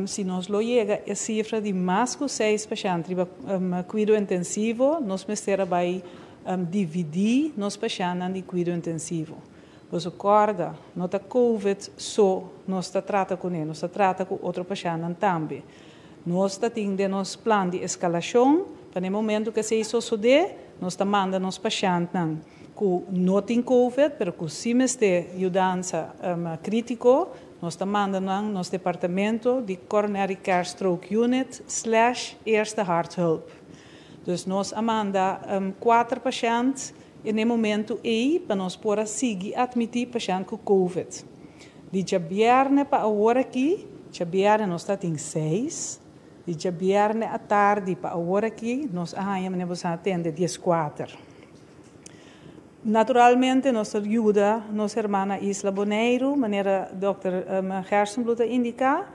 si nos lo yega e sifra di mas ku seis pashènt riba kuido intensivo, nos mester a bai dividí nos pashèntnan di kuido intensivo. Boso kòrda, no ta covid so nos ta trata kuné, nos ta trata ku otro pashèntnan tambe. Nos ta tin den nos plan di eskalashon pa na e momentu ku esei sosodé, nos ta manda nos pashèntnan ku no tin covid pero ku sí mester yudansa krítiko, nos ta manda nan nos departamento di Coronary Care Stroke Unit slash Eerste Harthulp. Dus nos a manda kuater pashènt na e momentu ei pa nos por a sigui atmití pashènt ku covid. Di djabièrnè pa awor aki, djabièrnè nos ta tin seis, di djabièrnè atardi pa awor aki nos a haña manera bo sa tende dieskuater. Naturalmente nos ta yuda nos hermana isla Boneiru, manera dòkter Gerstenbluth a indiká,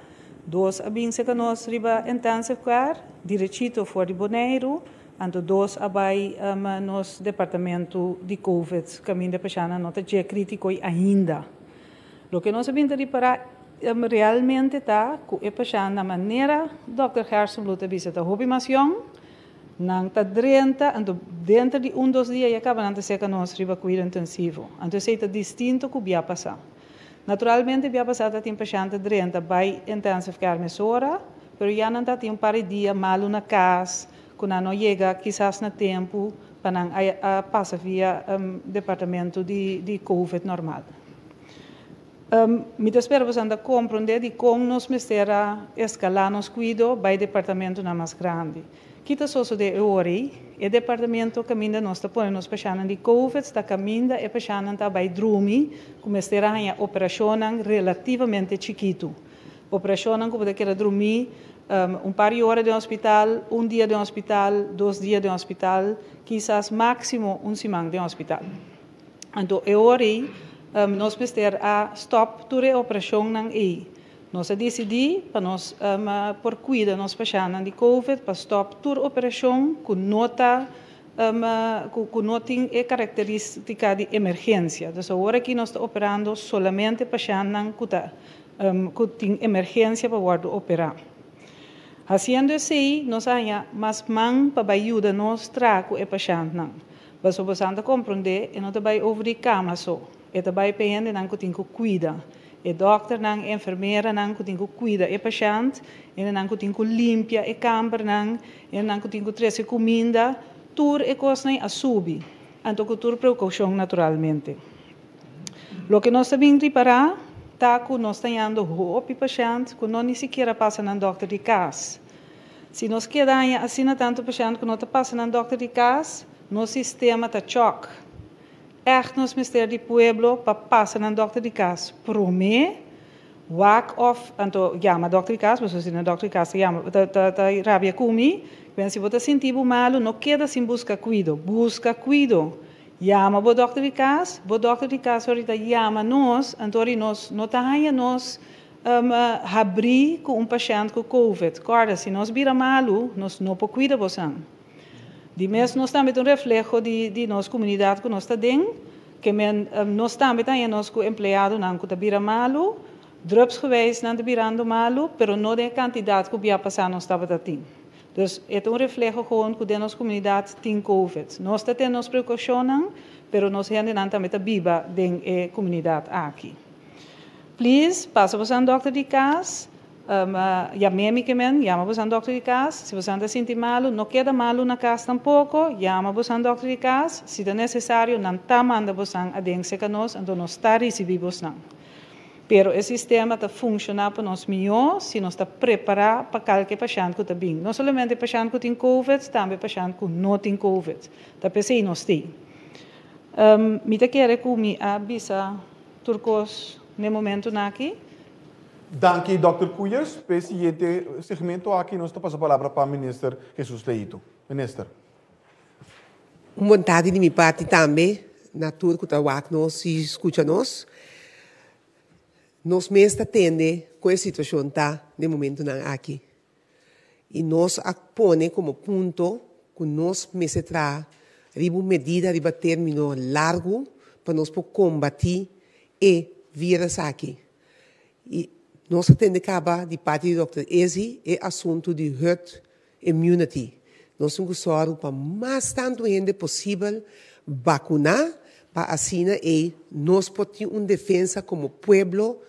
dos a bin serka nos riba intensive care, direchito for di Boneiru, anto dos a bai nos departamento di covid kaminda pashèntnan no ta dje krítiko ainda. Loke nos a bin ta ripará realmente ta ku e pashèntnan manera dòkter Gerstenbluth a bisa ta hopi mas yòn, nan ta drenta, anto denter di un dos dia ya kaba nan ta seka nos riba kuido intensivo. Anto esei ta distinto ku bia pasá. Naturalmente bia pasá ta tin pashènt ta drenta bai intensive care mesora, pero ya nan ta tin un par di dia malu na kas, ku nan no yega kisas na tempu pa nan a pasa via departamento di covid normal. Mi ta spera boso ta komprondé dikon nos mester a eskalá nos kuido bai departamentonan mas grandi. Ki ta sosodé e ora ei? E departamento kaminda nos ta pone nos pashèntnan di covid ta kaminda e pashèntnan ta bai drumi ku mester a haña operashonnan relativamente chikitu. Operashonnan ku bo ta keda drumí un par di ora den hospital, un dia den hospital, dos dia den hospital, kisas máksimo un siman den hospital. Anto e ora ei nos mester a stòp tur e operashonnan ei. Nos a disidí pa nos por kuida nos pashèntnan di covid pa stòp tur operashon ku no ta ku no tin e karakterístika di emergensia. Dus awor aki nos ta operando solamente pashèntnan ku ta ku tin emergensia pa wòrdu operá. Hasiendo esei, nos a haña mas man pa bai yuda nos traha ku e pashèntnan. Pasobra boso ta komprondé, e no ta bai over di kama so, e ta bai pa e hendenan ku tin ku kuida, e dòkternan, e enfermeranan ku tin ku kuida e pashènt, hendenan ku tin ku limpia e kambernan, hendenan ku tin ku trese kuminda, tur e kosnan ei a subi, anto ku tur prekoushon naturalmente. Loke nos ta bin ripará ta ku nos ta hañando hopi pashènt ku no ni sikiera pasa nan dòkter di kas. Si nos keda haña asina tantu pashènt ku no ta pasa nan dòkter di kas, nos sistema ta chòk. Ègt nos mester di pueblo pa pasa nan dòkter di kas promé, wak òf anto yama dòkter di kas, pasobra si no dòkter di kas ta yama ta ta ta rabia ku mi. Ben si bo ta sinti bo malu no keda sin buska kuido, buska kuido. Yama bo dòkter di kas, bo dòkter di kas ora ta yama nos, anto ora nos no ta haña nos habrí ku un pashènt ku covid. Kòrda, si nos bira malu, nos no por kuida bosan. Di mes nos tambe ta un refleho di di nos komunidat ku nos ta den, ke men nos tambe ta haña nos ku empleadonan ku ta bira malu, drupsgewijs nan ta birando malu, pero no den e kantidat ku bia pasá nos tabata tin. Dus e ta un refleho gewoon ku den nos komunidat tin covid. Nos ta tene nos prekoushonnan, pero nos hendenan tambe ta biba den e komunidat aki. Please, pasa boso dòkter di kas, yam'é mi ke men, yama boso dòkter di kas. Si boso ta sinti malu, no keda malu na kas tampoko, yama boso dòkter di kas. Si ta nesesario, nan ta manda boso aden serka nos, anto nos ta risibí boso. Pero e sistema ta funshoná pa nos mihó si nos ta prepará pa kalke pashènt ku ta bin. No solamente pashènt ku tin covid, tambe pashènt ku no tin covid. Ta p'esei nos tin. Mi ta kere ku mi a bisa tur kos n'e momentunan aki. Danki Dòkter Koeyers. P'e siguiente segmento aki nos ta pasa palabra pa Minister Jesus Leito. Minister. Un bon tardi di mi parti tambe na tur ku ta wak nos i skucha nos. Nos mes ta tende kon e situashon ta den momentunan aki. I nos a pone komo punto ku nos mester traha riba un medida riba término largu pa nos por kombatí e vírus aki. I nos a tende kaba di parti di dòkter Ezi e asuntu di herd immunity. Nos tin ku sòru pa mas tantu hende posibel bakuná pa asina ei nos por tin un defensa komo pueblo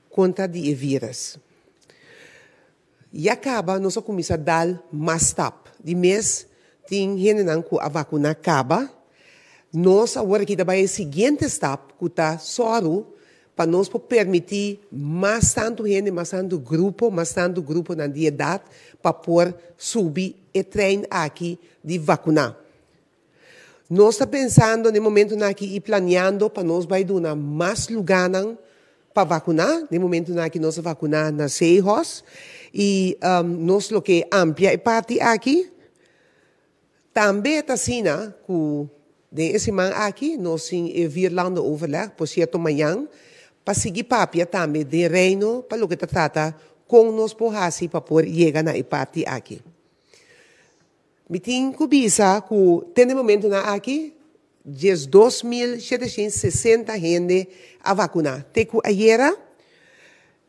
kontra di e vírus. Ya kaba nos a kuminsá dal mas stap. Di mes tin hendenan ku a vakuná kaba. Nos awor aki ta bai e siguiente stap ku ta sòru pa nos por permití mas tantu hende, mas tantu grupo, mas tantu gruponan di edat pa por subi e trein aki di vakuná. Nos ta pensando den momentunan aki i planeando pa nos bai duna mas lugánan pa vakuná. Den momentunan aki nos a vakuná na Zeehuis i nos lo ke amplia e parti aki. Tambe ta asina ku den e siman aki nos tin e vierlandenoverleg, por sierto mañan, pa sigui papia tambe den Reino pa loke ta trata kon nos por hasi pa por yega na e parti aki. Mi tin ku bisa ku te na e momentunan aki 12.760 hende a vakuná. Te ku ayera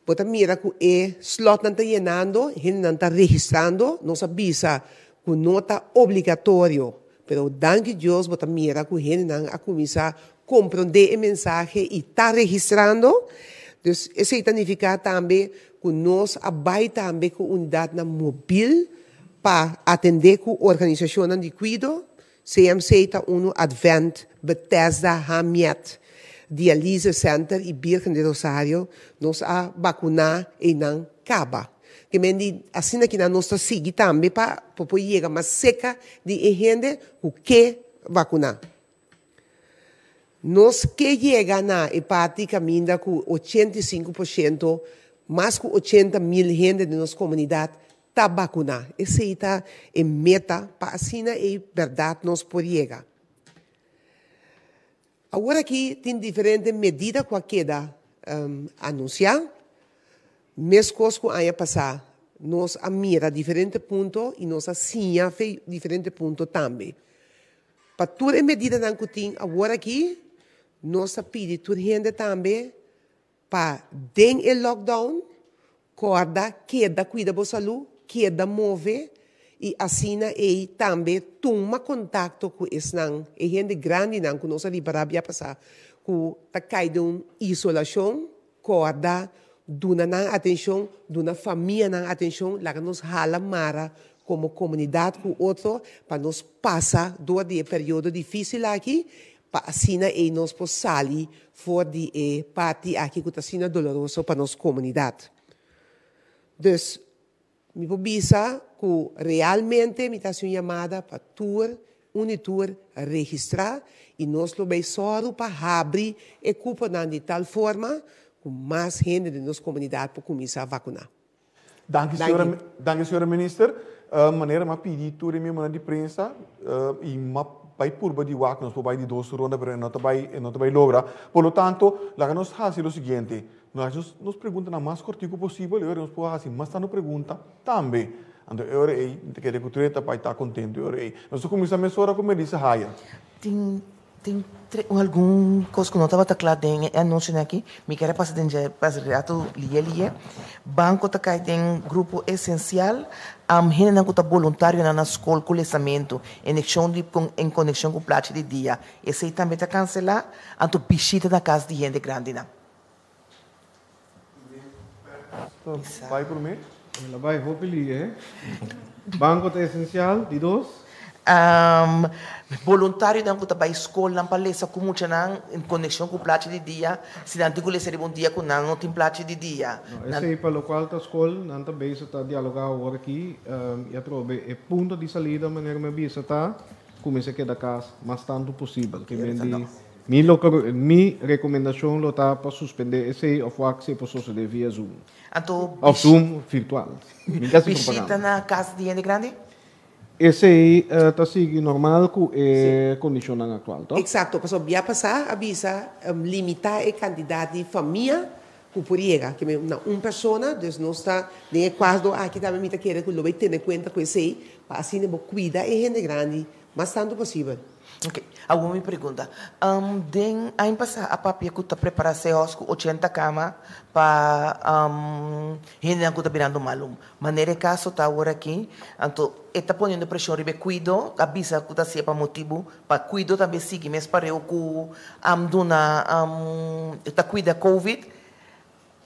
bo ta mira ku e slòtnan ta yenando, hendenan ta registrando. Nos a bisa ku no ta obligatorio, pero danki Dios bo ta mira ku hendenan a kuminsá komprondé e mensahe i ta registrando. Dus esei ta nifiká tambe ku nos a bai tambe ku unidatnan mobil Pa atendé ku organisashonnan di kuido, CMC ta unu Advent, Bethesda, Hamiet, Dialyse Center i Birgen de Rosario nos a bakuná einan kaba. Ke men di asina kinan nos ta sigui tambe pa por yega mas seka di e hende ku ke bakuná. Nos ke yega na e parti kaminda ku 85%, mas ku 80.000 hende den nos komunidat ta bakuná. Esei ta e meta pa asina ei bèrdat nos por yega. Awor aki tin diferente medida ku a keda anunsiá. Meskos ku aña pasá nos a mira diferente punto i nos a siña fe diferente punto tambe. Pa tur e medidanan ku tin awor aki, nos ta pidi tur hende tambe pa den e lockdown kòrda keda kuida bo salú, keda move i asina ei tambe tuma kontakto ku esnan, e hende grandinan ku nos a ripará bia pasá ku ta kai den un isolashon, kòrda duna nan atenshon, duna famianan atenshon, laga nos hala mara komo komunidat ku otro pa nos pasa dor di e periodo difísil aki, pa asina ei nos por sali for di e parti aki ku ta asina doloroso pa nos komunidat. Dus, mi por bisa ku realmente mi ta hasi un yamada pa tur un i tur registrá i nos lo bay sòru pa habri e kuponan di tal forma ku mas hende den nos komunidat por kuminsá vakuná. Danki señora, danki señora minister. Manera m'a pidi tur e miembronan di prensa y m'a bay purba di wak nos por bay di dos ronda pero e no ta bay e no ta bay logra. Por lo tanto laga nos haci lo siguiente, nos haci nos preguntanan mas cortico posibel y ora nos por haci mas tanto pregunta tambe. Anto e ora ey mi ta kere cu tur e ta bay ta contento e ora ey. Nos ta cuminsa mesora cu Melissa Haya. Tin Tin algun kos ku no tabata kla den e anunsionan aki. Mi kier a pasa den dje pas rato liye liye. Banko ta kai den grupo esensial. Hendenan ku ta boluntarionan na skol ku lesamentu en ekshon di en konekshon ku plachi di dia. Esei tambe ta kanselá. Anto bishita na kas di hende grandinan. Bai promé. El a bai hopi lihe. Banko ta esensial, di dos. Boluntarionan ku ta bai skolnan pa lesa ku muchanan en konekshon ku plachi di dia, si nan tin ku lesa riba un dia ku nan no tin plachi di dia. No, esei pa lokual ta skol, nan ta bezig ta dialogá awor aki i atrobe e punto di salida manera mi a bisa ta kuminsá keda kas mas tantu posibel. Ke men di Mi lo mi recomendacion lo ta pa suspende esey of wak si e por sosode via Zoom. Anto Of Zoom virtual. Mi ta haci bishita propaganda. na cas di hende grandi? Esei ta sigui normal ku e kondishonnan aktual, tòg? Eksakto, pasobra bia pasá a bisa limitá e kantidat di famia ku por yega, ke men na un persona, dus nos ta den e kuadro aki tambe mi ta kere ku lo bai tene kuenta ku esei pa asina bo kuida e hende grandi mas tantu posibel. Ok, awor mi pregunta. Den aña pasá a papia ku ta prepará Seos ku ochenta kama pa hendenan ku ta birando malu. Manera e kaso ta awor aki, anto e ta poniendo preshon riba e kuido, a bisa ku ta hasié pa motibu pa kuido tambe sigui mes pareu ku duna ta kuida covid.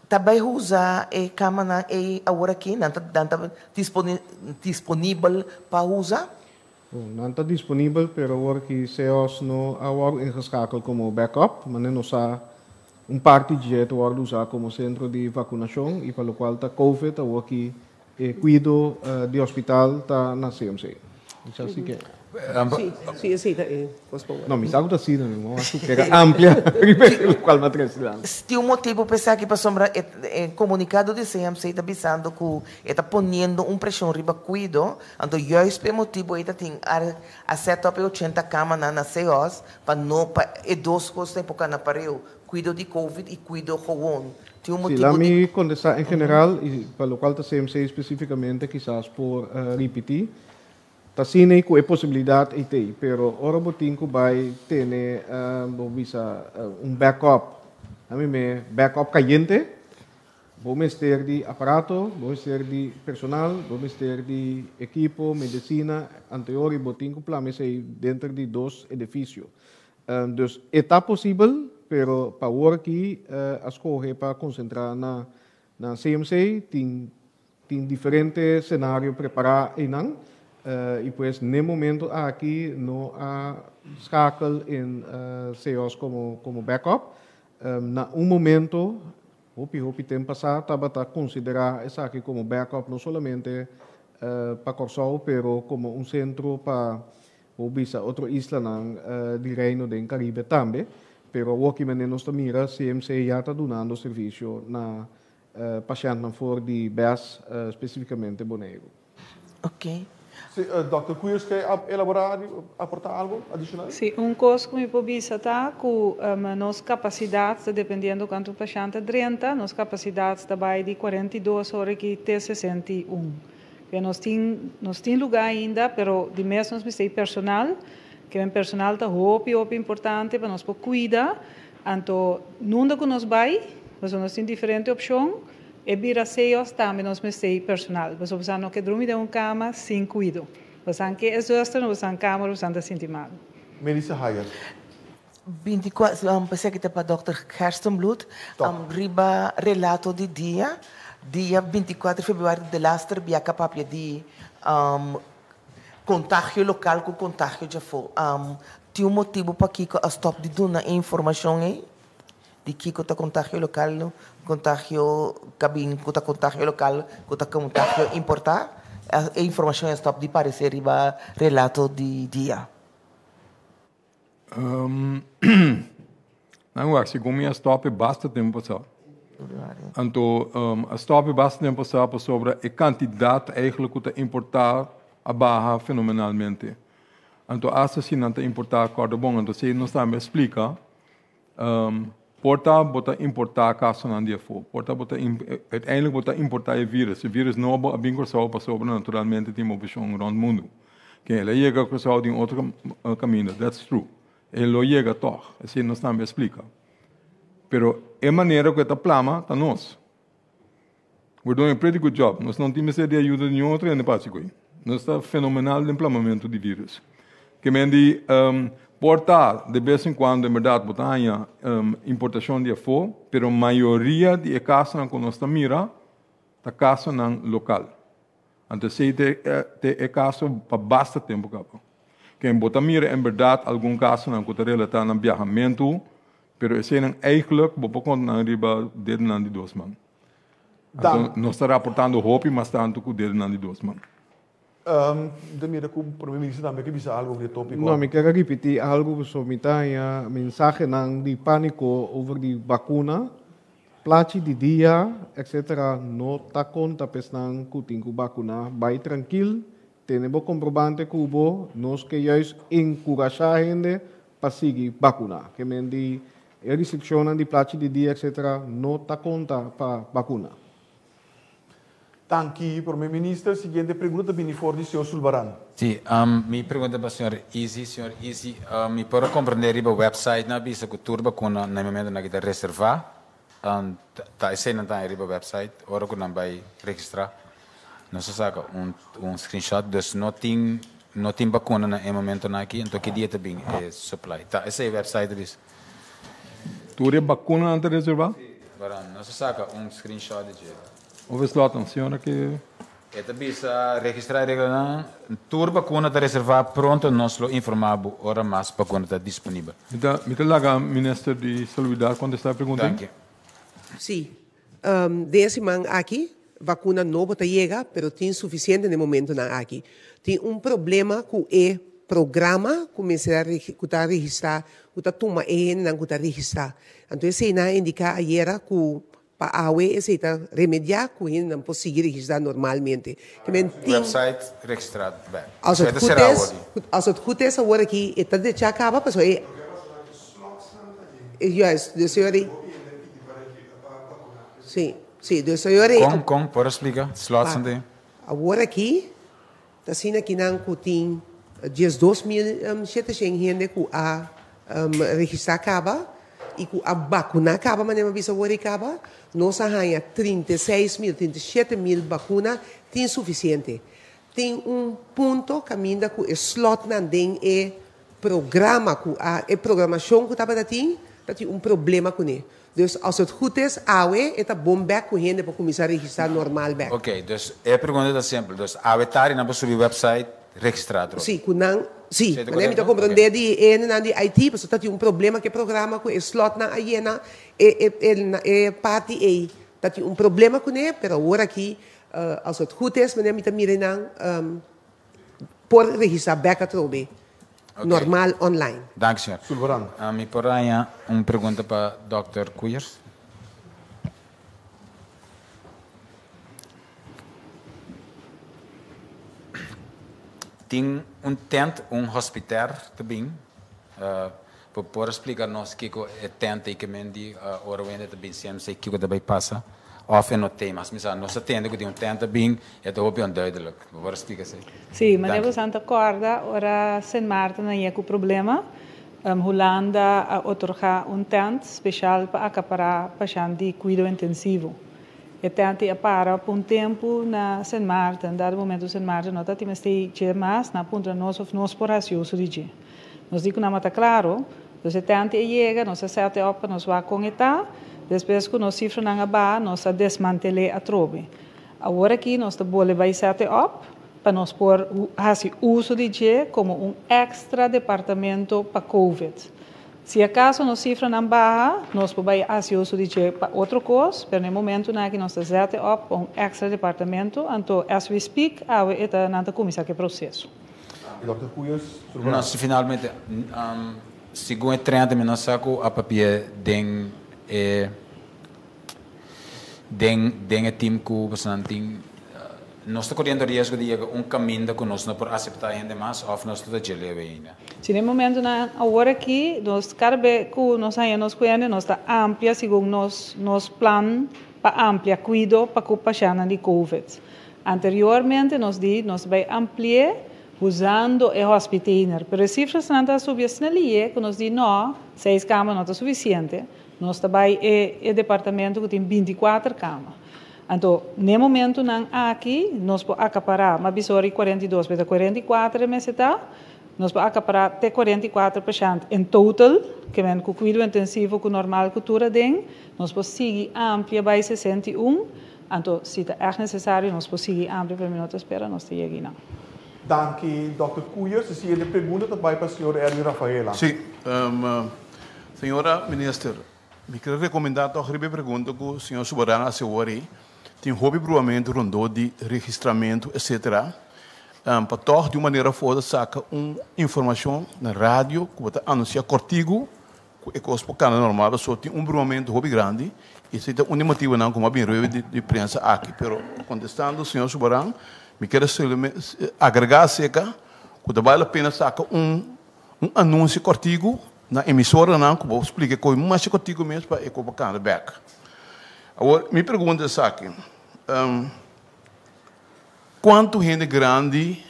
Ta bai usa e kamanan ei awor aki? Nan ta nan ta disponibel pa usa? Bon, nan ta disponibel, pero awor ki CEOS no a wòrdu ingeskakel komo backup, manera nos sa un parti dje ta wòrdu usá komo sentro di vakunashon i pa lokual ta covid awor ki e kuido di hospital ta na CMC. Así ke. Sí, sí, esei ta e kos pa wak. No, mi sa ku ta asina, mi wak ku keda amplia riba e lokual mi a trese dilanti. Tin un motibu pa esaki pasobra e komunikado di CMC ta bisando ku e ta poniendo un preshon riba kuido Anto juist p'e motibu ei ta tin a set up e ochenta kamanan na CEOS pa no pa e dos kosnan por kana pareu, kuido di covid i kuido gewon. Tin un Sí, motibu laat di. mi kontestá en general i pa lokual ta CMC spesífikamente kisas por ripití. Ta asina ei ku e posibilidat ei t'ei, pero ora bo tin ku bai tene bo bisa un backup, ami me backup kayente, Bo mester di aparato, bo mester di personal, bo mester di ekipo, medesina, anteor i bo tin ku plama esei denter di dos edifisio. Dus e ta posibel, pero pa awor aki a skohe pa konsentrá na na CMC, tin tin diferente senario prepará einan i pues n'e momento aki no a skakel in CEOS komo komo backup. Na un momento Hopi hopi tem pasá tabata konsiderá esaki komo backup no solamente pa Kòrsou pero komo un sentro pa bo bisa otro islanan di Reino den Karibe tambe. Pero awor ki manera nos ta mira CMC ya ta dunando servisio na pashèntnan for di bes spesifikamente Boneiru. Ok. Si, Dòkter Koeiers ke elaborá, aportá algo adishonal? Si, un kos ku mi por bisa ta ku nos kapasidat ta dependiendo kuantu pashènt ta drenta, nos kapasidat ta bai di 42 ora aki te 61. Ke nos tin nos tin lugá ainda, pero di mes nos mester personal, ke men personal ta hopi hopi importante pa nos por kuida, anto nunda ku nos bai, pasobra nos tin diferente opshon, E bira seos tambe nos mester personal. Pasobra bosan no ke drumi den un kama sin kuido. Bosan ke e zuster no bosan kamer bosan ta sinti malu. Melissa Hayer. 24, Esaki ta pa dòkter Gerstenbluth. Riba relato di dia, dia 24 februari delaster biaha papia di kontagio lokal ku kontagio djafó. Tin un motibu pakiko a stòp di duna e informashon ei? Di kiko ta kontagio lokal, kontagio kabin ku ta kontagio lokal ku ta kontagio importá. E informashon a stòp di paresé riba relato di dia. Nan wak, segun mi a stòp e basta tempu pasá. Anto a stòp e basta tempu pasá pasobra e kantidat eigentlik ku ta importá a baha fenomenalmente. Anto asta si nan ta importá kòrda bon, anto esei nos tambe a splika. Por ta bo ta importá kasonan di afó, por ta bo ta uiteindelijk bo ta importá e vírus. E vírus nobo a bin Kòrsou pasobra naturalmente tin moveshon rònt mundu. Ken el a yega Kòrsou di un otro kaminda, that's true. E lo yega tòg, esei nos tambe a splika. Pero e manera ku e ta plama ta nos. We're doing a pretty good job. Nos no tin mester di ayuda di niun otro hende pa haci cu ei. Nos ta fenomenal den plamamentu di virus. Ke men di, por ta de bes en cuando en berdad bo ta haña importacion di afo, pero mayoria di e casonan cu nos ta mira ta casonan local. Anto esey ta e caso pa basta tempo caba. Ken bo ta mira en berdad algun casonan cu ta relata na biahamentu, pero eseynan eigenlijk bo por conta nan riba dedonan di dos man. Anto nos ta raportando hopi mas tantu cu dedonan di dos man. Mi ta mira cu Prome Minister tambe ke bisa algo over di e topico. No, mi kier a ripiti algo pasobra mi ta haña mensahenan di panico over di vacuna, plachi di dia, etcetera no ta conta p'esnan cu tin cu vacuna. Bay trankil. Tene bo komprobante ku bo, nos ke juist enkurashá hende pa sigui bakuná. Ke men di e restrikshonnan di plachi di dia etcetera no ta konta pa bakuna. Danki, Prome Minister. Siguiente pregunta ta bini for di señor Sulbaran. Si, mi pregunta pa señor Izzy. Señor Izzy, mi por a comprende riba website nan a bisa cu tur bacuna na e momentonan aki ta reserva. Ta esey nan ta riba website ora cu nan bay registra? Nos a saca un un screenshot, dus no tin no tin bacuna na e momentonan aki, enton ki dia ta bin e supply? Ta esey website ta bisa. Tur e bacunanan ta reserva? Si, Baran, nos a saca un screenshot di dje. Of e slot nan, señora ke. E ta bisa registra e reglanan, tur bakuna ta reserva, pronto nos lo informa bo ora mas bakuna ta disponibel. Mi ta mi ta laga minister di Salubridat kontesta e pregunta ei. Danki. Sí. Den e siman aki vakuna nobo ta yega, pero tin sufisiente den e momentonan aki. Tin un problema ku e programa ku mester a ku ta registrá, ku ta tuma e hendenan ku ta registrá. Anto eseinan a indiká ayera ku Pa awe esei ta remediá ku hendenan por sigui registrá normalmente. Ke men tin. Website registrá bek. Als het goed is, als het goed is awor aki e ta dechá kaba pasobra e. Juist, dus señor e. Sí, sí, dus señor e. Kon, kon, por a splika? Slots nan tin? Awor aki Ta asina kinan ku tin 12700 hende ku a registrá kaba i ku a bakuná kaba, manera mi a bisa awor ei kaba. Nos a haña 36 mil, 37 mil bakuna, tin sufisiente. Tin un punto kaminda ku e slòtnan den e programa ku a e programashon ku tabata tin, ta tin un problema kuné. Dus als het goed is, awe e ta bon bek ku hende por kuminsá registrá normal bek. Oké, dus e pregunta ta simpel. Dus awe tardi nan por subi website registrá atrobe? Sí, ku nan, sí. Manera mi ta komprondé di e hendenan di IT, pasobra ta tin un problema ku e programa ku e slòtnan a yena e e e parti ei. Ta tin un problema kuné, pero awor aki als het goed is, manera mi ta mira einan, por registrá bek atrobe. Normal online. Danki señor. Sulvaran. Mi por haña un pregunta pa dòkter Koeyers? Tin un tent, un hospiter ta bin. Bo por splika nos kiko e tent ei ke men di ora wende ta bin CMC kiko ta bai pasa? Of e no tei mas? Mi sa nos a tende ku tin un tent ta bin e ta hopi onduidelijk. Bo por splika esei? Sí, manera bo san ta kòrda ora Sint Maarten a yega ku problema, Hulanda a otorgá un tent speshal pa akapará pashènt di kuido intensivo. E tent ei a para pa un tempu na Sint Maarten. Dado momento Sint Maarten no ta tin mester dje mas, nan a puntra nos of nos por hasi uso di dje. Nos di ku nan mata klaro, dus e tènte e yega, nos a sèt e òp pa nos wak kon e ta, despues ku nos sifranan a baha, nos a desmantel'é atrobe. Awor aki nos ta bole bai sèt e òp pa nos por hasi uso di dje komo un èkstra departamento pa covid. Si akaso nos sifranan baha, nos por bai hasi uso di dje pa otro kos, pero na e momentunan aki nos ta sèt e òp pa un èkstra departamento, anto as we speak awe e ta nan ta kuminsá ku e proseso. Dòkter Cuyes, su No, si finalmente, segun e 30 mi no sa ku a papia den e den den e team ku bosonan tin, nos ta koriendo riesgo di yega un kaminda ku nos no por aseptá hende mas òf nos lo ta dje leu ainda? Si den momentonan awor aki nos kada be ku nos haña nos ku hende nos ta amplia segun nos nos plan pa amplia kuido pa ku pashèntnan di covid. Anteriormente nos di nos bay ampli'é usando e hospitainer, pero e cifrasnan ta subi asina lié cu nos di no, seis cama no ta suficiente, nos ta bay e e departamento cu tin 24 cama. Anto, n'e momentonan aki nos por acapará, m'a bisa ora y 42, pero ta 44 e mester ta, nos por acapará te 44 pashent en total, ke men cu cuido intensivo cu normal cu tur aden, nos por sigui amplia bay 61. Anto, si ta ègt nesesario, nos por sigui amplia, pero mi no ta spera nos ta yega einan. Danki, Dòkter Cuyers. E siguiente pregunta ta bai pa señor Erwin Rafaela. Sí, señora Minister, mi quiere recomenda toch riba e pregunta cu señor Subaran a haci awor ei. Tin hopi bruamento rondó di registramento etcetera, pa toch di un manera of otro saca un informacion na radio cu bo ta anuncia cortigo Ku e kos por kana normal pasobra tin un brumamentu hopi grandi i esei ta un di motibunan ku mi a bin rueda di prensa aki. Pero kontestando señor Subaran, Mi kier agregá aserka ku ta bale la pena saka un un anunsio kòrtiku na emisoranan ku bo splika e kos masha kòrtiku mes pa e kos por kanda bèk. Awor mi pregunta esaki, kuantu hende grandi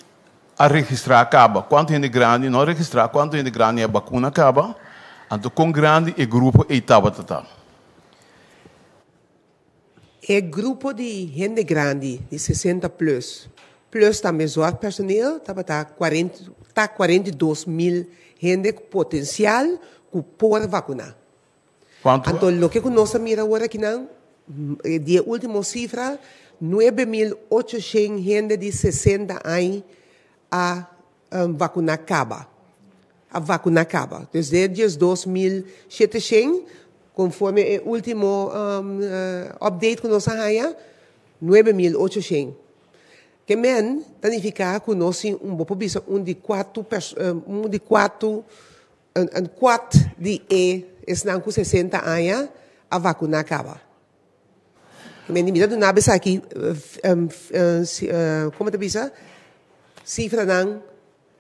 a registrá kaba? Kuantu hende grandi no a registrá? Kuantu hende grandi a bakuna kaba? Anto kon grandi e grupo ei tabata ta? E grupo di hende grandi di 60 plus, plus tambe zorgpersoneel tabata ta 42 mil hende potensial ku por vakuná. Kuantu? Anto loke ku nos a mira awor akinan, di e último sifra, 9800 hende di 60 aña a vakuná kaba. A vakuná kaba. Dus di 12.700, konforme e último update ku nos a haña, 9800. Ke men ta nifiká ku nos tin un, bo por bisa un di kuater, un kwart di e esnan ku 60 aña a vakuná kaba. Ke men mi ta duna esaki, kon ta bisa? Sifranan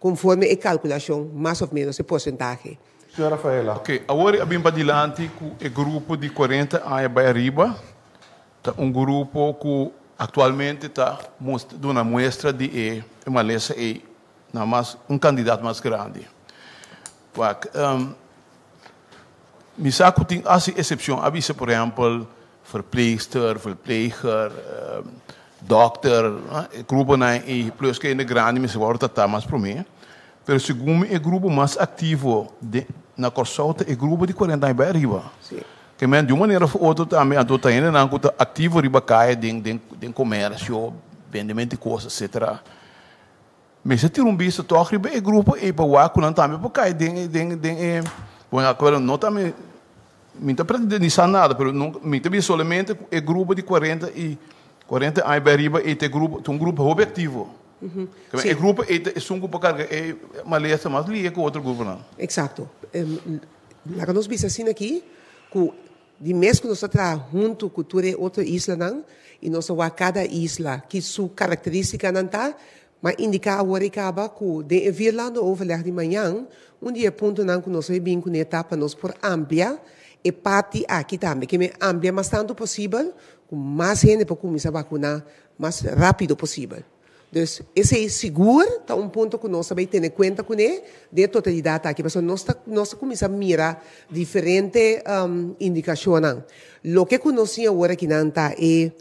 konforme e kalkulashon, mas òf ménos e porsentahe. Señora Rafaela. Ok, awor a bin padilanti ku e grupo di 40 aña bai ariba, ta un grupo ku aktualmente ta duna muestra di e malesa ei na mas un kantidat mas grandi. Wak, mi sa ku tin asina eksepshon, a bisa por ehèmpel verpleegster, verpleger, dòkter, gruponan ei plus ku hende grandi mester wòrdu tratá mas promé. Pero segun mi e grupo mas aktivo na Kòrsou ta e grupo di 40 aña bai ariba. Ke men di un manera òf otro tambe anto ta hendenan ku ta aktivo riba kaya den komersio, bendementu di kos etcetera. Mester tira un bista tòg riba e grupo ei pa wak ku nan tambe por kai den e, bueno, akuerdo no ta mi mi ta pretendisá nada, pero no mi ta bisa solamente ku e grupo di 40 aña bai ariba ei ta e grupo ta un grupo hopi aktivo. E grupo ei ta esun ku por karga e malesa mas lihe ku otro gruponan. Eksakto. Laga nos bisa asina aki ku di mes ku nos ta traha huntu ku tur e otro islanan i nos ta wak kada isla ki su karakterístikanan ta, m'a indiká awor i kaba ku den e vierlandenoverleg di mañan un di e puntonan ku nos a bin kuné ta pa nos por amplia e parti aki tambe, ke men amplia mas tantu posibel ku mas hende por kuminsá vakuná mas rápido posibel. Dus esei sigur ta un punto ku nos ta bai tene kuenta kuné den e totalidat aki, pasobra nos ta kuminsá mira diferente indikashonnan. Loke ku nos tin awor akinan ta e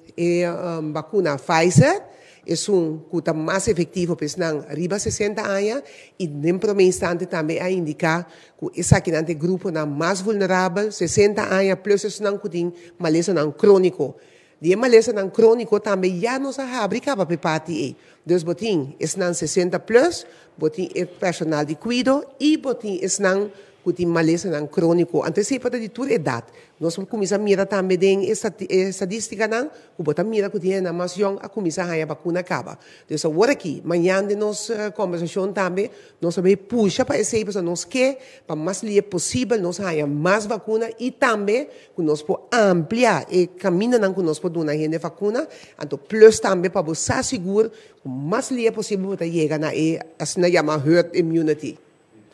bakuna Pfizer, esun ku ta mas efektivo pa esnan riba 60 aña i den promé instante tambe a indiká ku esakinan ta e gruponan mas vulnerabel, 60 aña plus esnan ku tin malesanan króniko. Di e malesanan króniko tambe ya nos a habri kaba pa e parti ei. Dus bo tin esnan 60 plus, bo tin e personal di kuido i bo tin esnan ku tin malesanan króniko. Anto esei por ta di tur edat. Nos por kuminsá mira tambe den e estadístikanan ku bo ta mira ku tin hendenan mas yòn a kuminsá haña bakuna kaba. Dus awor aki, mañan den nos kombersashon tambe nos a bai pusha pa esei pasobra nos ke pa mas lihe posibel nos haña mas bakuna i tambe ku nos por amplia e kamindanan ku nos por duna hende vakuna. Anto plus tambe pa bo sa sigur ku mas lihe posibel bo ta yega na e asina yama herd immunity.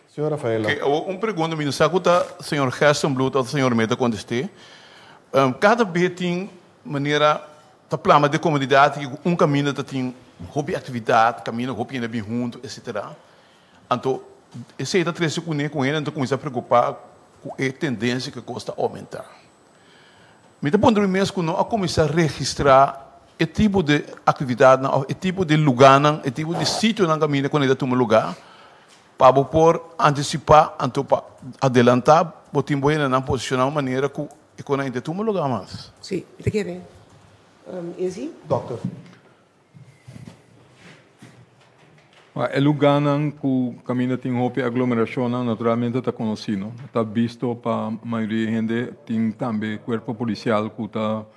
Señor Rafaela. Ok, awor un pregunta, mi no sa ku ta señor Gerstenbluth òf señor Meta kontest'é. Kada be tin manera ta plama den komunidat ku un kaminda ta tin hopi aktividat, kaminda hopi hende a bin huntu, etcetera. Anto esei ta trese kuné ku hende ta kuminsá preokupá ku e tendensia ku e kos ta oumentá. Mi ta puntra mi mes ku no a kuminsá registrá e tipo di aktividatnan òf e tipo di lugánan, e tipo di sitionan kaminda ku nan ta tuma lugá pa bo por antisipá anto pa adelantá bo tin bo hendenan posishoná un manera ku e kon nan ta tuma lugá mas. Sí, mi ta kere. Izzy? Dòkter. E lugánan ku kaminda tin hopi aglomerashonnan naturalmente ta konosí, no? Ta bisto pa mayoria hende. Tin tambe kuerpo polisial ku ta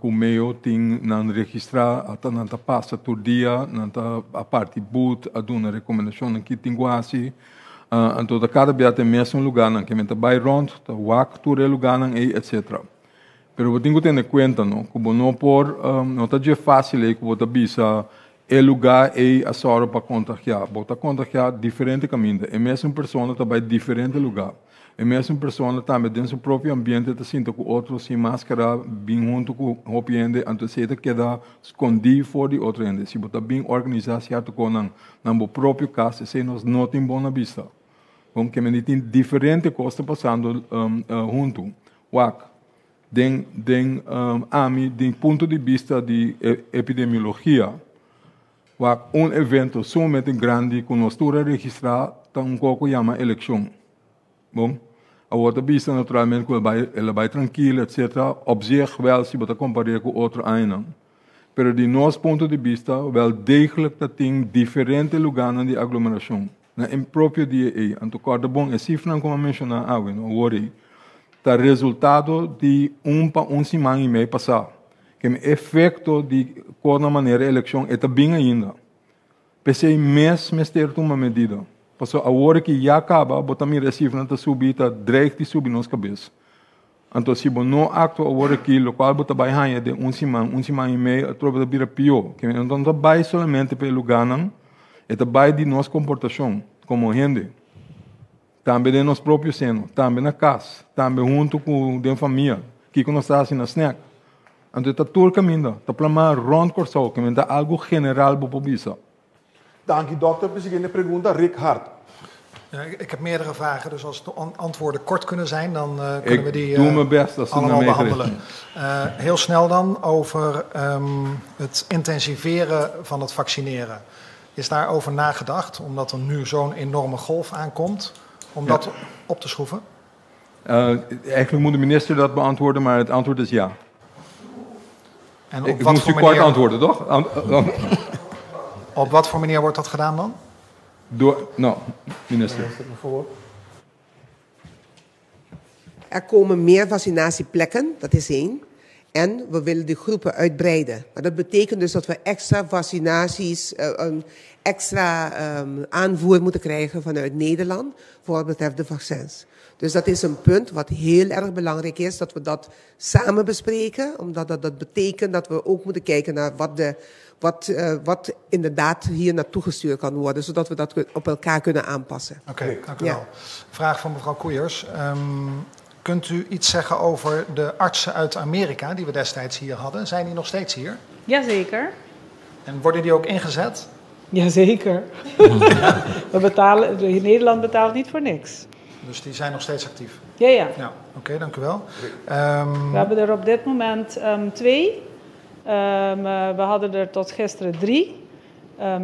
ku medio tin nan registrá, ata nan ta pasa tur dia, nan ta a parti but, a duna rekomendashonnan ki tin ku hasi. Anto ta kada bia ta e mesun lugánan ke men ta bai rònt, ta wak tur e lugánan ei, etcetera. Pero bo tin ku tene kuenta, no, ku bo no por, no ta dje fásil ei ku bo ta bisa. E lugá ei a sòru pa kontagiá. Bo ta kontagiá diferente kaminda. E mesun persona ta bai diferente lugá. E mesun persona tambe den su propio ambiente ta sinta ku otro sin máskara, bin huntu ku hopi hende, anto esei ta keda skondí for di otro hende. Si bo ta bin organisá sierto kosnan na bo propio kas, esei nos no tin bon na bista. Bon, ke mende tin diferente kos ta pasando huntu. Wak, den den ami, den punto di bista di epidemiologia, wak un evento sumamente grandi ku nos tur a registrá ta un kos ku yama elekshon. Bon, awor ta bisa naturalmente ku el bai el a bai trankil etcetera, op zich wel si bo ta kompar'é ku otro añanan. Pero di nos punto di bista wel degelijk ta tin diferente lugánan di aglomerashon na e propio dia ei. Anto kòrda bon e sifranan ku mi a menshoná awe no awor ei ta resultado di un pa un siman i mei pasá. Keme efekto di kos na manera elekshon e ta bin ainda. P'esei mes mester tuma medida. Pasobra awor ki ya kaba bo ta mira e sifranan ta subi ta dreig di subi nos kabes. Anto si bo no aktua awor aki lokual bo ta bai haña den un siman, un siman i mei atrobe ta bira pió. Ke no ta bai solamente pa e lugánan, e ta bai di nos komportashon komo hende. Tambe den nos propio seno, tambe na kas, tambe huntu ku den famia. Kiko nos ta hasi na snèk? Anto e ta tur kaminda, ta plamá rònt Kòrsou, ke men ta algu general bo por bisa. Danki dòkter. Pe siguiente pregunta, Rick Hart. Ja, ik heb meerdere vragen, dus als de antwoorden kort kunnen zijn, dan uh, kunnen we die uh, doe mijn best als allemaal behandelen. Uh, heel snel dan over um, het intensiveren van het vaccineren. Is daarover nagedacht, omdat er nu zo'n enorme golf aankomt, om dat op te schroeven? Eigenlijk moet de minister dat beantwoorden, maar het antwoord is ja. En op Ik wat moest voor u kort manier, antwoorden, toch? Op wat voor manier wordt dat gedaan dan? Door, nou, minister. Er komen meer vaccinatieplekken, dat is één. En we willen de groepen uitbreiden. Maar dat betekent dus dat we extra vaccinaties, een extra aanvoer moeten krijgen vanuit Nederland voor wat betreft de vaccins. Dus dat is een punt wat heel erg belangrijk is, dat we dat samen bespreken. Omdat dat betekent dat we ook moeten kijken naar wat inderdaad hier naartoe gestuurd kan worden, zodat we dat op elkaar kunnen aanpassen. Oké, okay, dank u wel. Vraag van mevrouw Koeiers. Kunt u iets zeggen over de artsen uit Amerika die we destijds hier hadden? Zijn die nog steeds hier? Jazeker. En worden die ook ingezet? Jazeker. We betalen, Nederland betaalt niet voor niks. Dus die zijn nog steeds actief? Ja. Ja, oké, okay, dank u wel. We hebben er op dit moment twee. We hadden er tot gisteren drie.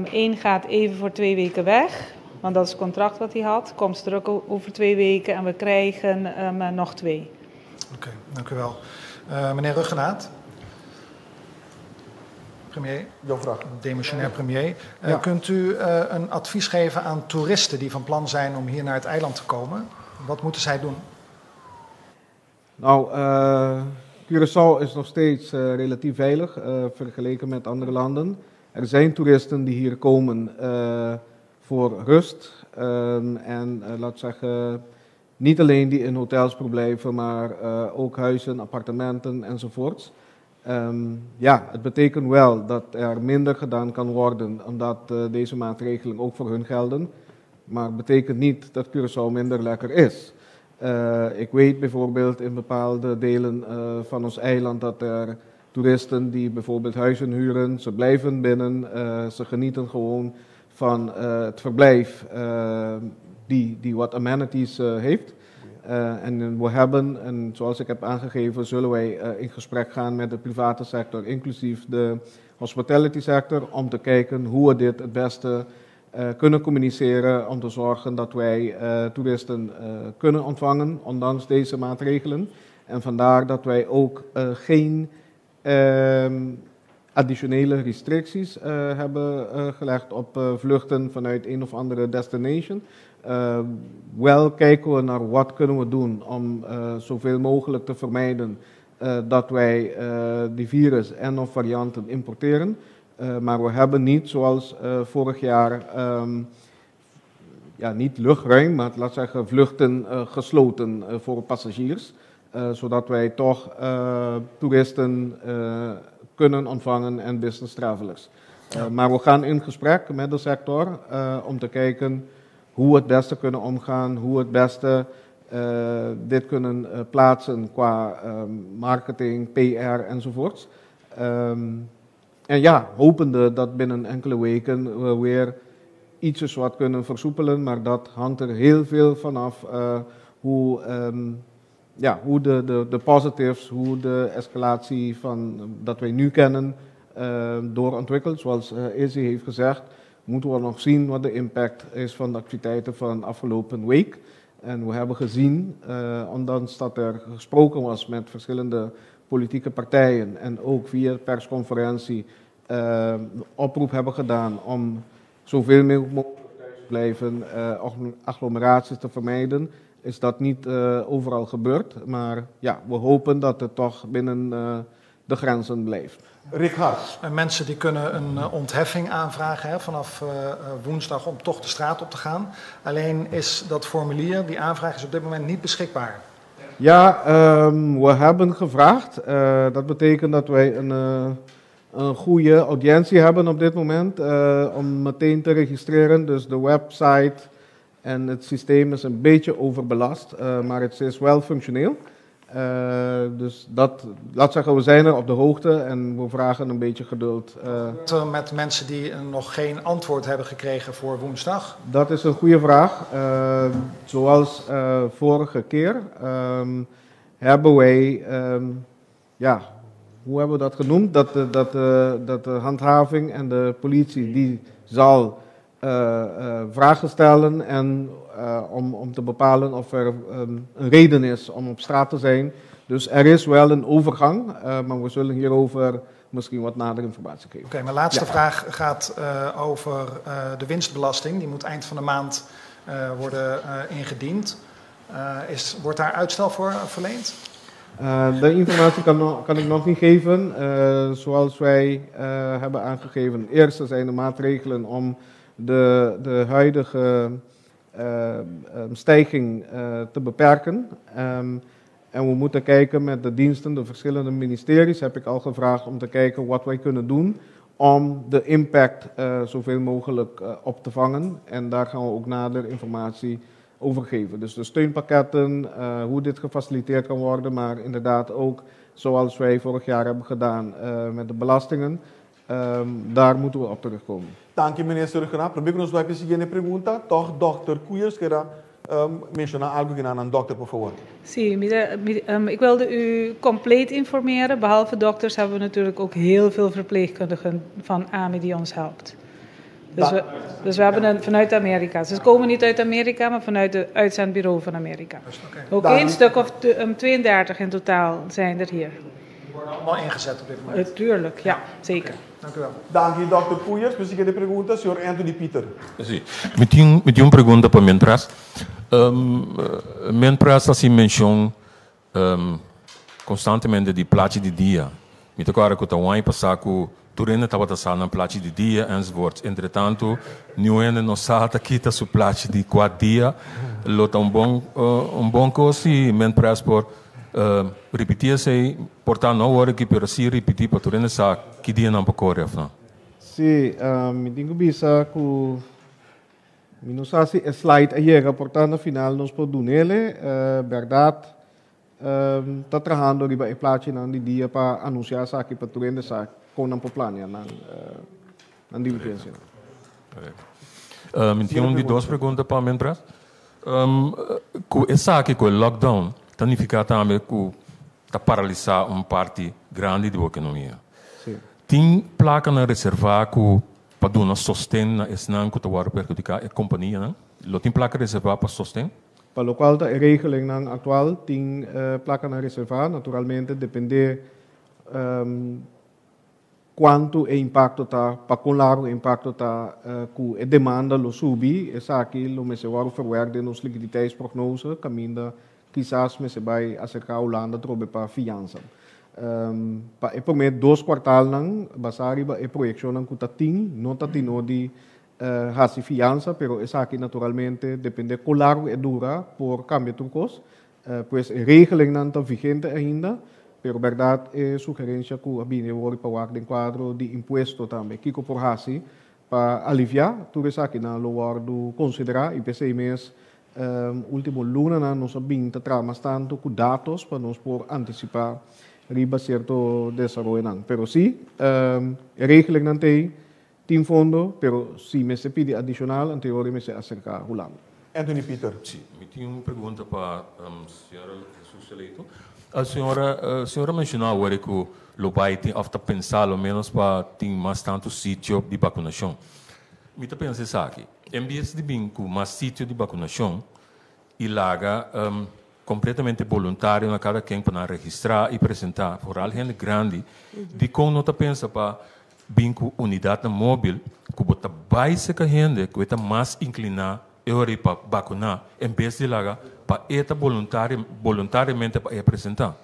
Eén gaat even voor 2 weken weg, want dat is het contract wat hij had. Komt terug over 2 weken en we krijgen nog twee. Oké, okay, dank u wel. Meneer Rhuggenaath. Premier, Jouw vraag. Demissionair premier. Ja. Kunt u een advies geven aan toeristen die van plan zijn om hier naar het eiland te komen? Wat moeten zij doen? Nou, Curaçao is nog steeds relatief veilig vergeleken met andere landen. Er zijn toeristen die hier komen voor rust. En laat zeggen, niet alleen die in hotels verblijven, maar ook huizen, appartementen enzovoorts. Ja, het betekent wel dat er minder gedaan kan worden, omdat deze maatregelen ook voor hun gelden. Maar het betekent niet dat Curaçao minder lekker is. Ik weet bijvoorbeeld in bepaalde delen van ons eiland dat er toeristen die bijvoorbeeld huizen huren, ze blijven binnen, ze genieten gewoon van het verblijf die wat amenities heeft. En we hebben, en zoals ik heb aangegeven, zullen wij in gesprek gaan met de private sector, inclusief de hospitality sector, om te kijken hoe we dit het beste kunnen communiceren, om te zorgen dat wij toeristen kunnen ontvangen, ondanks deze maatregelen. En vandaar dat wij ook geen additionele restricties hebben gelegd op vluchten vanuit een of andere destination. Wel kijken we naar wat kunnen we doen om zoveel mogelijk te vermijden dat wij die virus en of varianten importeren. Maar we hebben niet zoals vorig jaar, ja, niet luchtruim, maar laat zeggen vluchten gesloten voor passagiers. Zodat wij toch toeristen kunnen ontvangen en business travelers. Maar we gaan in gesprek met de sector om te kijken hoe we het beste kunnen omgaan, hoe we het beste dit kunnen plaatsen qua marketing, PR enzovoorts. En ja, hopende dat binnen enkele weken we weer ietsjes wat kunnen versoepelen, maar dat hangt er heel veel vanaf hoe, ja, hoe de positives, hoe de escalatie van dat wij nu kennen doorontwikkelt. Zoals Izzy heeft gezegd, moeten we nog zien wat de impact is van de activiteiten van afgelopen week. En we hebben gezien, ondanks dat er gesproken was met verschillende politieke partijen en ook via de persconferentie oproep hebben gedaan om zoveel mogelijk thuis te blijven, agglomeraties te vermijden, is dat niet overal gebeurd. Maar ja, we hopen dat het toch binnen de grenzen blijft. Rick Hart. En mensen die kunnen een ontheffing aanvragen, hè, vanaf woensdag om toch de straat op te gaan. Alleen is dat formulier, die aanvraag is op dit moment niet beschikbaar. Ja, we hebben gevraagd. Dat betekent dat wij een goede audiëntie hebben op dit moment om meteen te registreren. Dus de website en het systeem is een beetje overbelast, maar het is wel functioneel. Dus dat, laat zeggen, we zijn er op de hoogte en we vragen een beetje geduld. Met mensen die nog geen antwoord hebben gekregen voor woensdag? Dat is een goede vraag. Zoals vorige keer hebben wij, ja, hoe hebben we dat genoemd? Dat de handhaving en de politie die zal vragen stellen en om te bepalen of er een reden is om op straat te zijn. Dus er is wel een overgang, maar we zullen hierover misschien wat nader informatie geven. Oké, mijn laatste vraag gaat over de winstbelasting. Die moet eind van de maand worden ingediend. Wordt daar uitstel voor verleend? De informatie kan ik nog niet geven. Zoals wij hebben aangegeven, eerst zijn de maatregelen om de huidige stijging te beperken. En we moeten kijken met de diensten, de verschillende ministeries, heb ik al gevraagd om te kijken wat wij kunnen doen om de impact zoveel mogelijk op te vangen. En daar gaan we ook nader informatie over geven. Dus de steunpakketten, hoe dit gefaciliteerd kan worden, maar inderdaad ook zoals wij vorig jaar hebben gedaan met de belastingen. Daar moeten we op terugkomen. Dank je, minister Rhuggenaath. Promé ku nos bai pa e siguiente pregunta, toch dòkter Koeiers ke um, menshoná algu akinan, dòkter, por fabor. Sí, mira, ik wilde u compleet informeren. Behalve dokters hebben we natuurlijk ook heel veel verpleegkundigen van AMI die ons helpt. Dus we hebben een, vanuit Amerika. Ze komen niet uit Amerika, maar vanuit het uitzendbureau van Amerika. Oké, een stuk of 32 in totaal zijn er hier. Die worden allemaal ingezet op dit moment? Tuurlijk, ja, zeker. Dank u wel. Dank u, dòkter Koeiers. E siguiente pregunta, señor Anthony Pieter. Sí. Mi tin un pregunta pa MinPres. MinPres a hasi menshon konstantemente di plachi di dia. Mi ta kòrda ku ta un aña pasá ku tur hende tabata sa nan plachi di dia enzovoort. Entretantu, niun hende no sa ta kita su plachi di kua dia. Lo ta un bon kos si MinPres por ripití esei, por ta no awor aki, pero si ripití pa tur hende sa ki dia nan por kore òf no. Sí, mi tin ku bisa ku mi no sa si e slide a yega, por tantu na final nos por dun'é, bèrdat ta trahando riba e plachinan di dia pa anunsiá esaki pa tur hende sa kon nan por plania nan diligensia. Mi tin un di dos pregunta pa MinPres. Ku esaki, ku e lockdown, ta nifiká tambe ku ta paralisá un parti grandi di ekonomia. Tin plakanan reservá ku pa duna sosten na esnan ku ta wòrdu perhudiká e kompanianan? Lo tin plaka reservá pa sosten? Pa lokual ta e regelingnan aktual, tin plakanan reservá, naturalmente dependé kuantu e impakto ta, pa kon largu e impakto ta ku e demanda lo subi, esaki lo mester wòrdu verwerkt den nos liquiditeitsprognose, kaminda kisas mester bai aserká Hulanda trobe pa fiansa. Pa e promé 2 kwartalnan, basá riba e proyekshonnan ku ta tin, no ta tin di hasi fiansa, pero esaki naturalmente dependé kon largu e dura por kambia tur kos. Pues e regelingnan ta vigente ainda. Pero bèrdat e sugerensia ku a bini awor pa wak den kuadro di impuesto tambe kiko por hasi pa aliviá tur esakinan lo wòrdu konsiderá i p'esei mes último lunanan nos a bin ta traha mas tantu ku datos pa nos por antisipá riba sierto desaroyonan. Pero sí, e regelingnan t'ei, tin fondo, pero si mester pidi adishonal anto e ora mester aserká Hulanda. Anthony Pieter. Sí, mi tin un pregunta pa señora Jesus Leito. Señora, señora menshoná awor ku lo bai tin òf ta pensá lo ménos pa tin mas tantu sitio di bakunashon. Mi ta pensa esaki, en bes di bin ku mas sitio di bakunashon i laga kompletamente boluntario na kada ken pa nan registrá i presentá, foral hende grandi, dikon no ta pensa pa bin ku unidatnan móbil ku bo ta bai serka hende ku e ta mas inkliná e ora ei pa bakuná en bes di laga pa e ta boluntario boluntariamente pa e presentá?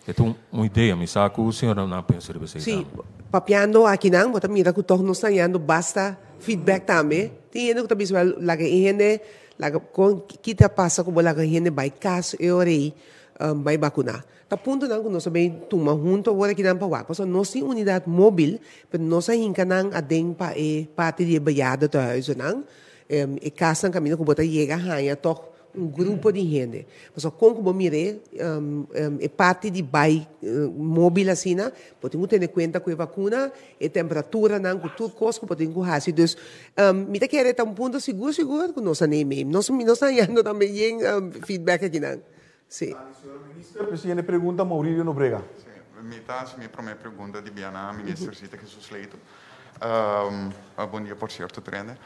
E ta un idea, mi sa ku señora nan a pensa riba esei Sí, tambe. papiando akinan bo ta mira ku tòg nos ta hañando basta feedback tambe. Tin hende ku ta bisa wèl laga e hende Laga kon ki ta pasa ku bo laga hende bai kas e ora ei bai bakuná. Ta puntonan ku nos a bay tuma hunto awor akinan pa wak. Pasobra nos tin unidat mobil, pero nos a hinka nan aden pa e parti di e bejaardentehuizennan, e kasnan kaminda ku bo ta yega haña tòg un grupo di hende. Pasobra kon ku bo mir'é e parti di bai mobil asina, bo tin ku tene kuenta ku e vakuna, e temperaturanan ku tur kos ku bo tin ku hasi. Dus mi ta kere ta un punto sigur sigur ku nos a neem. Nos nos ta hañando tambe yen feedback akinan. Sí. Señora Minister, Presidente pregunta Maurilio Nobrega. Sí, mi ta hasi mi prome pregunta di bia na Minister Zita Jesus Leito. Bon dia por cierto tur hende.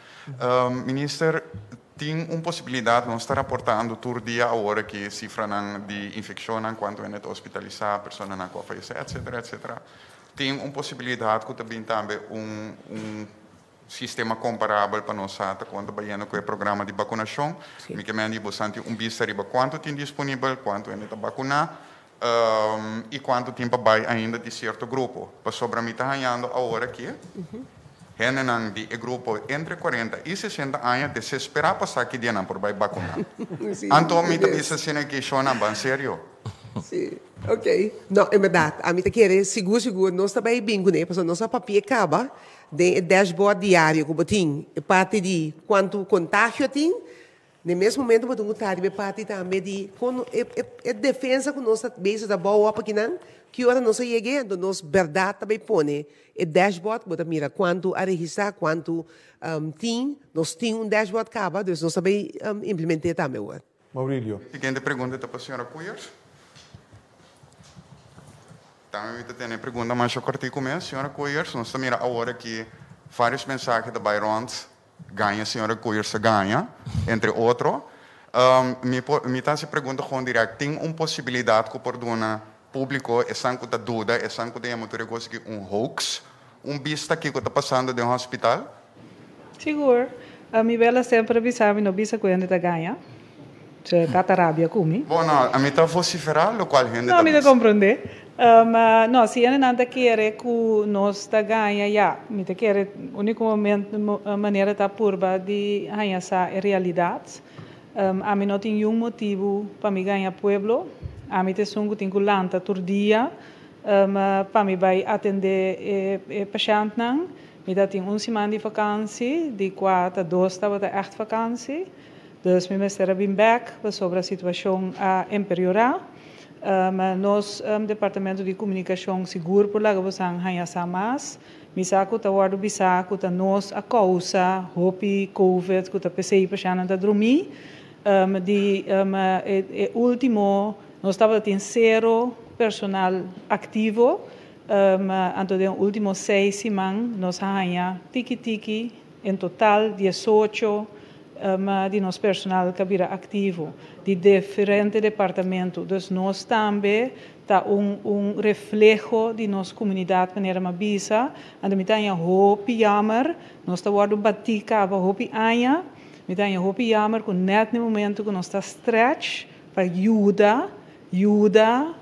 Minister, tin un posibilidad, nos ta raportando tur dia awor aki cifranan di infeccionnan, cuanto hende ta hospitalisa, personanan cu a fayece, etcetera, etcetera. Tin un posibilidat ku ta bin tambe un un sistema komparabel pa nos sa ta kon ta bayendo ku e programa di bakunashon. Mi ke mende bosan tin un bista riba kuantu tin disponibel, kuantu hende ta bakuná i kuantu tin pa bai ainda di sierto grupo. Pasobra mi ta hañando awor aki hendenan di e grupo entre kuarenta i sesenta aña desesperá pa sa ki dia nan por bai bakuná. Anto mi ta bisa asina ki, Shona, ban serio. Sí, ok. No, en berdad, ami ta kere sigur sigur nos ta bay bin kuné, pasobra nos a papia kaba den e dashboard diario ku bo tin e parti di kuantu kontagio tin, den mes momento bo tin ku traha riba e parti tambe di kon e e e defensa ku nos ta bezig ta bou op akinan, ki ora nos a yeg'é, anto nos berdad ta bay pone e dashboard ku bo ta mira kuantu a registrá, kuantu tin, nos tin un dashboard kaba, dus nos ta bay implement'é tambe awor. Maurilio. Siguiente pregunta ta pa señora Koeyers. Tambe mi ta tene pregunta masha kortiku mes. Señora Koeyers, nos ta mira awor aki varios mensahe ta bai rond, gaña señora Koeyers ta gaña, entre otro. Mi por, mi ta hasi pregunta gewoon direct, tin un posibilidat ku por duna públiko, esan ku ta duda, esan ku ta yama tur e kos aki un hoax, un bista kiko ta pasando den hospital? Sigur. Mi bela semper a bisa mi no bisa ku hende ta gaña. Se tata rabia ku mi. Bo no, ami ta vosiferá lokual hende ta bisa. No, mi ta komprondé. No, si hendenan ta kere ku nos ta gaña, ya. Mi ta kere úniko momento, manera ta purba di haña sa e realidat. Ami no tin yun motibu pa mi gaña pueblo. Ami ta esun ku tin ku lanta tur dia pa mi bai atendé e pashèntnan. Mi ta tin un siman di vakansi, di kua ta dos tabata ègt vakansi. Dus mi mester a bin bèk pasobra situashon a empeorá. Nos departamento di komunikashon sigur por laga bosan haña sa mas. Mi sa ku ta wòrdu bisá ku ta nos a kousa hopi covid ku ta p'esei pashèntnan ta drumí. Di e último nos tabata tin sero personal aktivo. Anto den último seis siman nos a haña tiki tiki en total diesocho di nos personal ka bira aktivo di diferente departamento. Dus nos tambe ta un un refleho di nos komunidat manera mi a bisa. Anto mi ta haña hopi yammer, nos ta wòrdu batí kaba hopi aña, mi ta haña hopi yammer ku nèt na e momento ku nos ta stretch pa yuda Yuda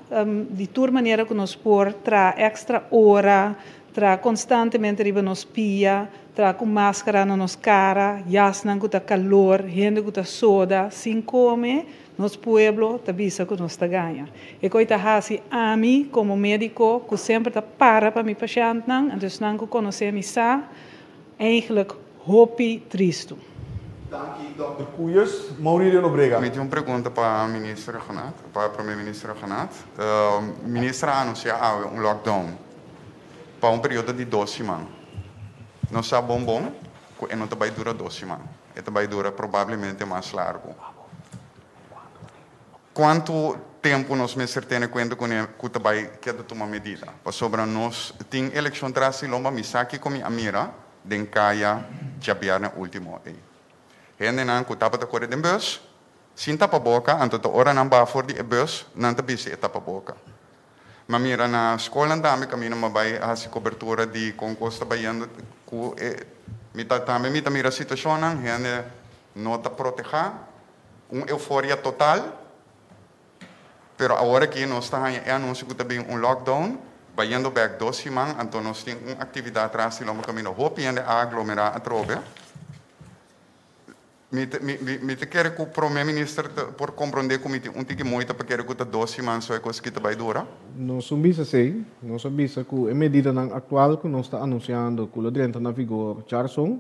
di tur manera ku nos por, traha èkstra ora, traha konstantemente riba nos pia, Traha ku maskara na nos kara, yasnan ku ta kalor, hende ku ta soda sin kome, nos pueblo ta bisa ku nos ta gaña. E koi ta hasi ami komo médiko ku semper ta para pa mi pashèntnan, anto esnan ku konosé mi sa, eigenlijk hopi tristu. Danki Dòkter Koeiers. Maurilio Nobrega. Mi tin un pregunta pa Minister Rhuggenaath, pa Prome Minister Rhuggenaath. Minister a anunsia awe un lockdown pa un periodo di dos siman. Nos sa bon bon ku e no ta bai dura dos siman. E ta bai dura probablemente mas largu. Kuantu tempu nos mester tene kuenta kuné ku ta bai keda tuma medida? Pasobra nos tin elekshon tras di lomba, mi sa kiko mi a mira den kaya djabièrnè último ei. Hendenan ku tabata kore den bùs sin tapaboka, anto ta ora nan baha for di e bùs nan ta bisti e tapaboka. M'a mira na skolnan tambe kaminda m'a bai hasi kobertura di kon kos ta bayendo ku e mi ta tambe mi ta mira situashonnan hende no ta protehá un euforia total pero awor aki nos ta haña e anunsio ku ta bin un lockdown bayendo bèk dos siman anto nos tin un aktividat tras di lomba kaminda hopi hende a aglomerá atrobe. Mi ta, mi, mi, mi ta kere ku Prome Minister ta por komprondé ku mi tin un tiki moita pa kere ku ta dos siman so e kos aki ta bai dura. Nos un bisa esei. Nos a bisa ku e medidanan aktual ku nos ta anunsiando ku lo drenta na vigor djarson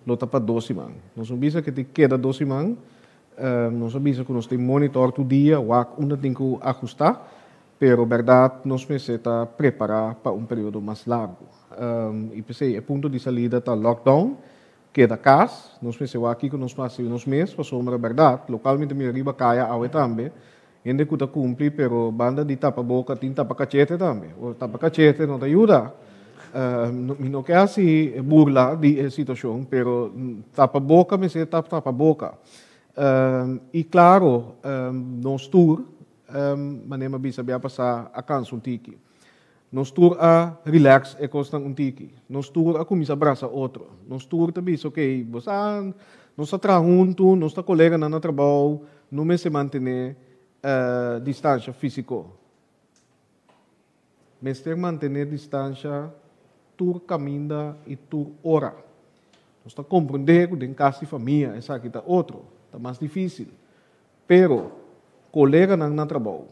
lo ta pa dos siman. Nos un bisa ku tin keda dos siman. Nos a bisa ku nos tin monitor tur dia, wak unda tin ku ahustá, pero bèrdat nos mester ta prepará pa un periodo mas largu. I p'esei e punto di salida ta lockdown. Keda kas, nos mester wak kiko nos por hasi nos mes, pasobra bèrdat, lokal mi ta mira riba kaya awe tambe, hende ku ta kumpli pero banda di tapa boka tin tapa kachete tambe, ora tapa kachete no ta yuda. Mi no ke hasi burla di e situashon, pero tapa boka mester ta tapa boka. I klaro, nos tur, manera mi a bisa bia pasá, a kansa un tiki. Nos tur a relax e kosnan un tiki. Nos tur a kuminsá brasa otro. Nos tur ta bisa, ok, bo sa, nos ta traha huntu, nos ta koleganan na trabou, no mester mantené distansha físiko. Mester mantené distansha tur kaminda i tur ora. Nos ta komprendé ku den kas di famia esaki ta otro, ta mas difísil. Pero, koleganan na trabou,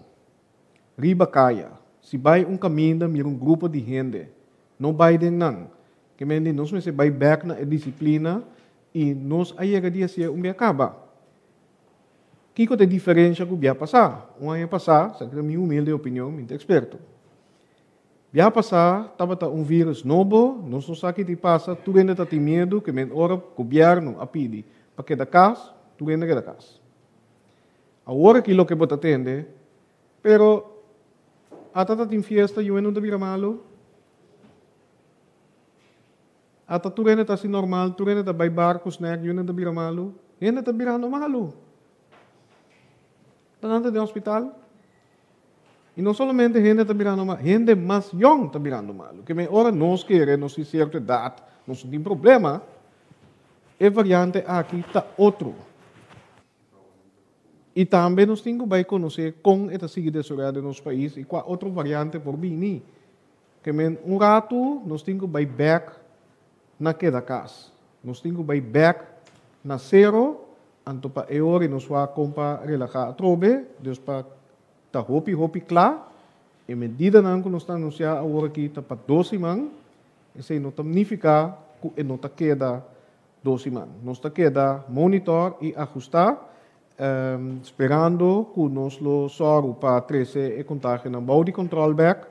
Riba kaya, si bai un kaminda mira un grupo di hende, no bai den nan. Ke men di nos mester bai bèk na e disiplina i nos a yega di hasié un bia kaba. Kiko ta e diferensha ku bia pasá? Un aña pasá, esaki ta mi humilde opinion, mi no ta eksperto. Bia pasá tabata un vírus nobo, nos no sa ki tin pasa, tur hende ta tin miedu, ke men ora gobièrnu a pidi pa keda kas, tur hende a keda kas. Awor aki loke bo ta tende, pero ata ta tin fiesta yu hende no ta bira malu? Ata tur hende ta hasi normal, tur hende ta bai bar ku snack, yu hende ta bira malu? Hende ta birando malu. Ta nan ta den hospital. I no solamente hende ta birando malu, hende mas yong ta birando malu. Ke men ora nos kere nos tin sierto edat, nos no tin problema, e variante aki ta otro. I tambe nos tin ku bai konosé kon e ta sigui desaroyá den nos pais i kua otro variante por bini. Ke men un ratu nos tin ku bai bèk na keda kas. Nos tin ku bai bèk na sero, anto pa e ora i nos wak kon pa relahá atrobe, dus pa ta hopi hopi kla, e medidanan ku nos ta anunsiá awor aki ta pa dos siman, esei no ta nifiká ku e no ta keda Dos siman. Nos ta keda monitor i ahustá, sperando ku nos lo sòru pa trese e kontagionan bou di kòntròl bèk,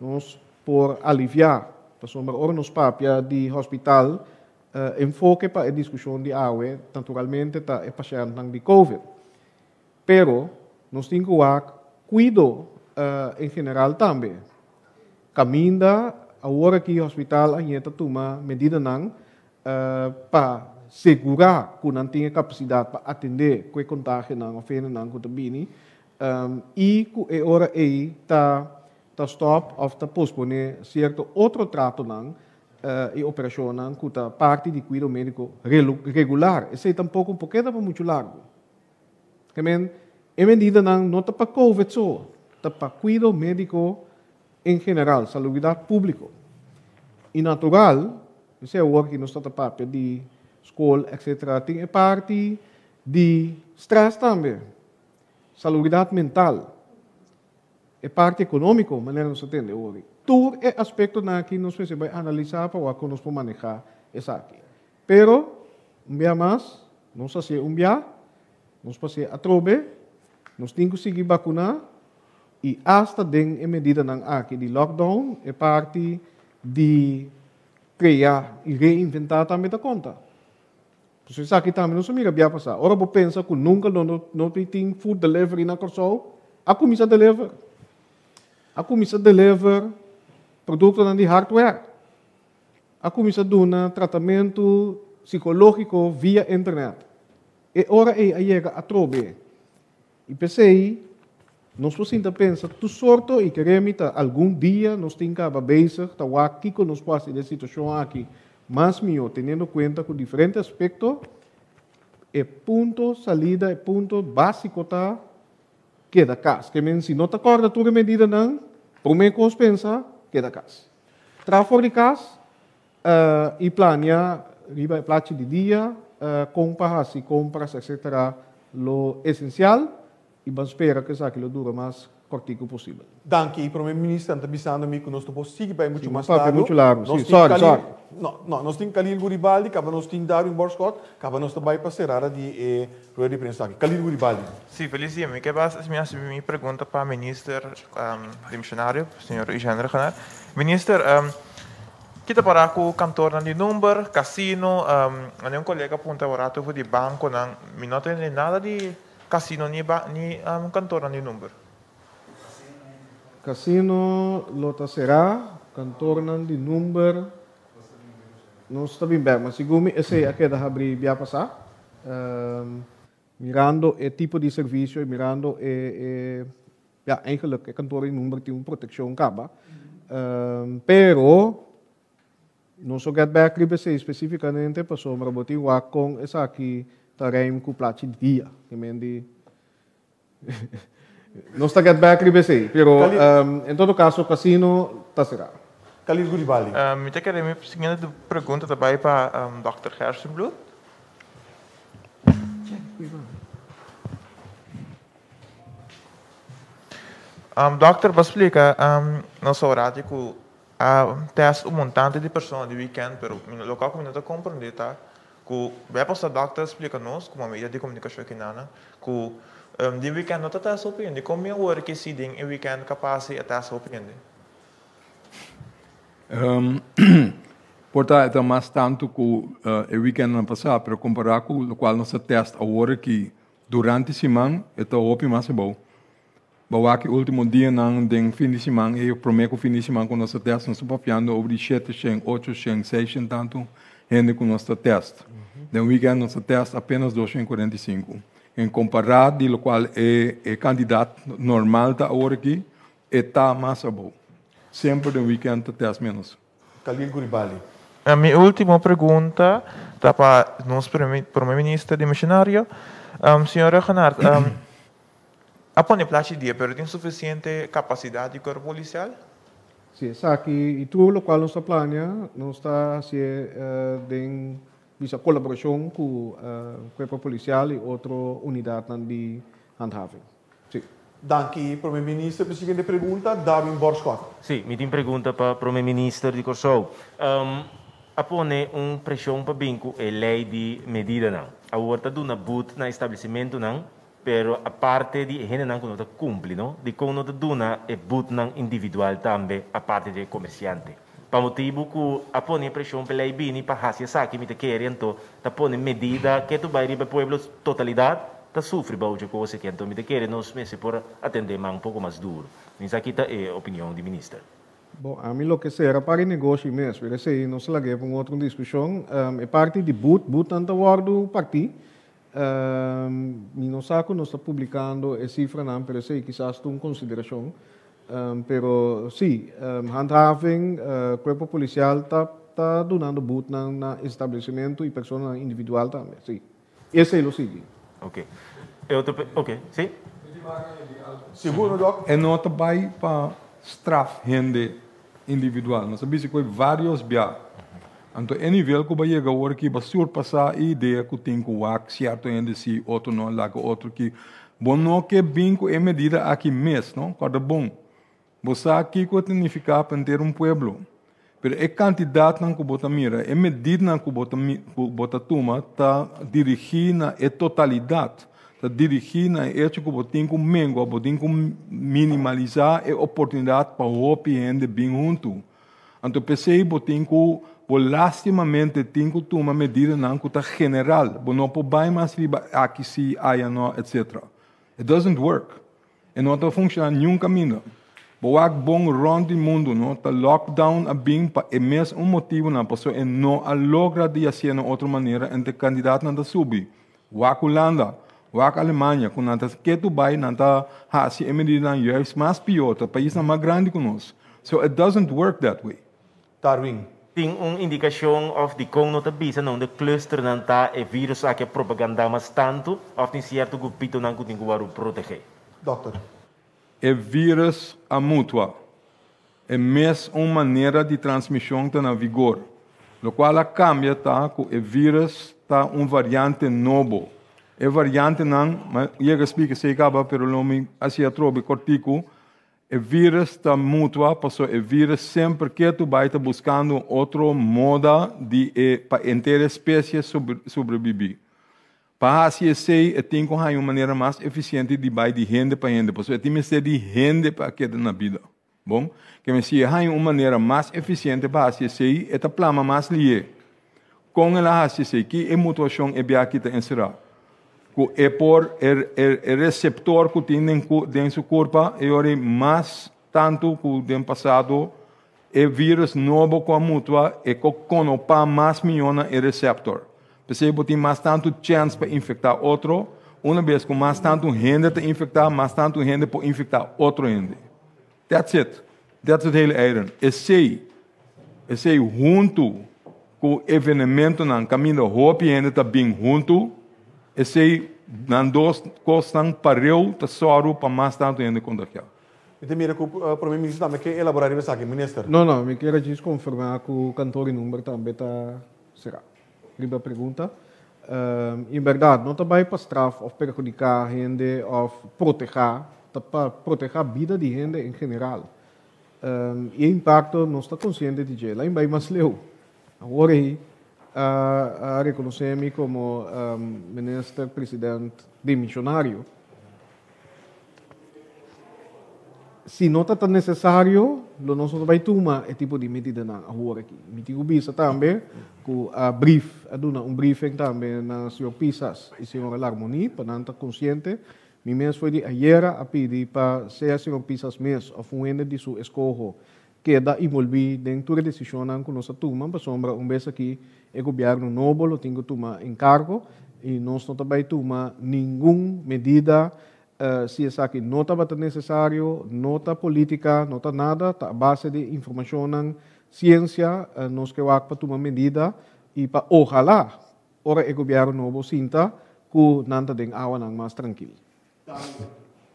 nos por aliviá. Pasobra ora nos papia di hospital, enfoke pa e diskushon di awe naturalmente ta e pashèntnan di covid. Pero nos tin ku wak kuido en general tambe. Kaminda awor aki hospital a ñe ta tuma medidanan pa segurá ku nan tin e kapasidat pa atendé ku e kontagionan òf hendenan ku ta bini i ku e ora ei ta ta stòp òf ta posponé sierto otro tratonan i operashonnan ku ta parti di kuido médiko regular. Esei tampoko por keda pa muchu largu. Ke men, e medidanan no ta pa covid so, ta pa kuido médiko en general, salubridat públiko. I natural. Esei awor ki nos ta ta papia di skol etc. Tin e parti di stress tambe, salubridat mental, e parti ekonómiko manera nos ta tende awor. Tur e aspektonan aki nos mester bai analisá pa wak kon nos por manehá esaki. Pero, un bia mas, nos hasié un bia, nos pas'é atrobe, nos tin ku sigui bakuná i asta den e medidanan aki di lockdown e parti di krea i reinventá tambe ta konta. Pasobra esaki tambe nos a mira bia pasá. Ora bo pensa ku nunka lo no tin food delivery na Kòrsou, a kuminsá deliver. A kuminsá deliver produktonan di hardware. A kuminsá duna tratamentu sikológiko via internet. E ora ei a yega atrobe. I p'esei nos por sinta pensa tur sorto i kere mi ta algun dia nos tin kaba bezig ta wak kiko nos por hasi den e situashon aki mas mihó teniendo kuenta ku diferente aspekto. E punto salida, e punto básiko ta keda kas. Ke men si no ta kòrda tur e medidanan, promé kos pensa keda kas. Traha for di kas i plania riba e plachi di dia kon pa hasi kompras etcetera lo esensial i ban spera ku esaki lo dura mas kòrtiku posibel. Danki, Prome Minister ta bisando mi ku nos no por sigui bai muchu Si, mas nos papia largu. muchu largu, si, Nos tin sorry, Khalil, sorry. no, no, nos tin Khalil Guribaldi, kaba nos tin Darwin Borschot, kaba nos ta bai pa serada di e rueda di prensa aki. Khalil Guribaldi. Si, felis dia. Mi ke bas mi hasi mi pregunta pa Minister dimisionario, señor Eugène Rhuggenaath. Minister, ki ta para ku kantornan di number, kasino? Ane un kolega puntra un rato for di bankonan. Mi no tende nada di kasino ni ni kantornan di number. Kasino lo ta será, kantornan di number nos ta bin bèk. Ma segun mi esei a keda habrí bia pasá. Mirando e tipo di servisio i mirando e e ya eigenlijk e kantor di number tin un protekshon kaba. Pero nos lo get back riba esei spesifikamente pasobra bo tin wak kon esaki ta rijm ku plachi di dia. Ke men di nos ta get back riba esei, pero en todo kaso kasino ta será. Khalil Guribali. Mi ta kere mi siguiente pregunta ta bai pa dòkter Gerstenbluth. Dòkter bo a splika nos ora di ku a tèst un montante di persona di wikènt pero loke ku mi no ta komprondé ta ku bia pasá dòkter a splika nos komo medio di komunikashon kinan ku den wikènt no ta tèst hopi hende kon mi a wòrdu ke si den e wikènt kapas si a tèst hopi hende? Por ta e ta mas tantu ku e wikèntnan pasá, pero kompará ku lokual nos ta tèst awor aki durante siman, e ta hopi mas abou. Bo wak e último dianan den fin di siman ei, promé ku fin di siman ku nos ta tèst, nos ta papiando over di shete shen, ocho shen, seis shen tantu hende ku nos ta tèst. Den wikènt nos ta tèst apénas 245. En kompará di lokual e e kantidat normal ta awor aki, E ta mas abou. Semper den weekend ta test menos. Khalil Guribali. Mi ultimo pregunta ta pa nos Prome Minister dimisionario. Señor Rhuggenaath, a pone plachi dia pero tin suficiente capacidad di cuerpo policial? Si, esaki y tur locual nos ta plania nos ta hacié den bisa colaboracion cu cuerpo policial y otro unidadnan di handhaving. Sí. Danki, Prome Minister. P'e siguiente pregunta, Darwin Borschot. Sí, mi tin pregunta pa Prome Minister di Kòrsou. A pone un preshon pa bin ku e lei di medidanan. Awor ta duna but na establesimentunan, pero aparte di e hendenan ku no ta kumpli, no? Dikon no ta duna e butnan individual tambe aparte di e komersiante? Pa motibu ku a pone e preshon p'e lei bini pa hasi esaki mi ta kere anto ta pone medida ke tu bai riba e pueblo totalidat ta sufri bou dje kos aki anto mi ta kere nos mester por atende man poko mas duro. Mi sa kita e opinion di minister. Bon, ami loke sera pa di negoshi mes, pero esei nos lag'é pa un otro diskushon. E parti di but, butnan ta wòrdu partí. Mi no sa ku nos ta publikando e sifranan, pero esei kisas ta un konsiderashon. Pero sí, handhaving, kuerpo polisial ta ta dunando butnan na establesimentu i personanan individual tambe, sí. Esei lo sigui. Oke. E otro pe, oke, sí. Sigur no, Dòk? E no ta bai pa straf hende individual. Nos a bisa ku e vários bia. Anto e nivel ku bo a yega awor aki bo a surpasá e idea ku tin ku wak sierto hende si, otro no, laga otro ki. Bo no ke bin ku e medida aki mes, no? Kòrda bon. Bo sa kiko ta nifiká pa henter un pueblo. Pero e kantidatnan ku bo ta mira, e medidanan ku bo ta ku bo ta tuma ta dirigí na e totalidat, ta dirigí na e echo ku bo tin ku mengua, bo tin ku minimalisá e oportunidat pa hopi hende bin huntu. Anto p'esei bo tin ku bo lastimamente tin ku tuma medidanan ku ta general. Bo no por bai mas riba aki si, aya no, etcetera. It doesn't work. E no ta funciona niun caminda. Bo wak bon rond di mundo no ta lockdown a bin pa e mes un motibonan pasobra e no a logra di hacié na otro manera ente candidatnan ta subi. Wak Hulanda, wak Alemania cu nan ta ketu bay nan ta haci e medidanan juist mas pior ta paisnan mas grandi cu nos. So it doesn't work that way. Darwin. Tin un indikashon òf dikon no ta bisa na unda clusternan ta e virus aki a propagandá mas tantu òf tin sierto grupitonan ku tin ku wòrdu protegé? Dòkter. E virus a mutua. E mes un manera di transmishon ta na vigor. Lokual a kambia ta ku e virus ta un variante nobo. E variantenan, mi yega splika esei kaba pero lo mi hasi atrobe kòrtiku, E virus ta mutua paso e virus semper ketu bai ta buskando un otro moda di e pa henter e specie sobrebibi. Pa hasi esei e tin ku haña un manera mas efisiente di bai di hende pa hende paso e tin mester di hende pa keda na bida. Bon, keme si e haña un manera mas efisiente pa hasi esei e ta plama mas lié. Kon el a hasi esei? Ki e mutuashon e bia aki ta enserá? Ku e por e e reseptor ku tin den den su kurpa e ora ei mas tantu ku den pasado e vírus nobo ku a mutua e ko konopá mas mihó na e reseptor. P'esei bo tin mas tantu chèns pa infektá otro. Una bes ku mas tantu hende ta infektá, mas tantu hende por infektá otro hende. That's it. That's het hele eieren. Esei, esei huntu ku evenementonan kaminda hopi hende ta bin huntu, esei nan dos kosnan pareu ta sòru pa mas tantu hende kontagiá. Mi ta mira ku Prome Minister tambe ke elaborá riba esaki. Minister. No, no, mi kier a djis konfirmá ku kantor i number tambe ta será. Riba pregunta. En berdad, no ta bai pa straf of perhudica hende of proteha, ta pa proteha bida di hende en general. Y e impacto nos ta consciente di dje. Lain bai mas leu. Awor ei a reconoce mi como minister president demisionario. Si no ta ta necesario, lo nos no ta bay tuma e tipo di medidanan awor aki. Mi tin cu bisa tambe cu a brief, a duna un briefing tambe na señor Pisas y señora Larmonie pa nan ta consciente. Mi mes foi di ayera a pidi pa sea señor Pisas mes of un hende di su escoho keda involvi den tur e decisionnan cu nos a tuma pasobra un bes aki e gobierno nobo lo tin cu tuma encargo y nos no ta bay tuma ningun medida Si esaki no tabata necesario, no ta politica, no ta nada, ta a base di informacionnan, ciencia, nos ke wak pa tuma medida y pa ojalá ora e gobierno nobo sinta cu nan ta den awanan mas trankil.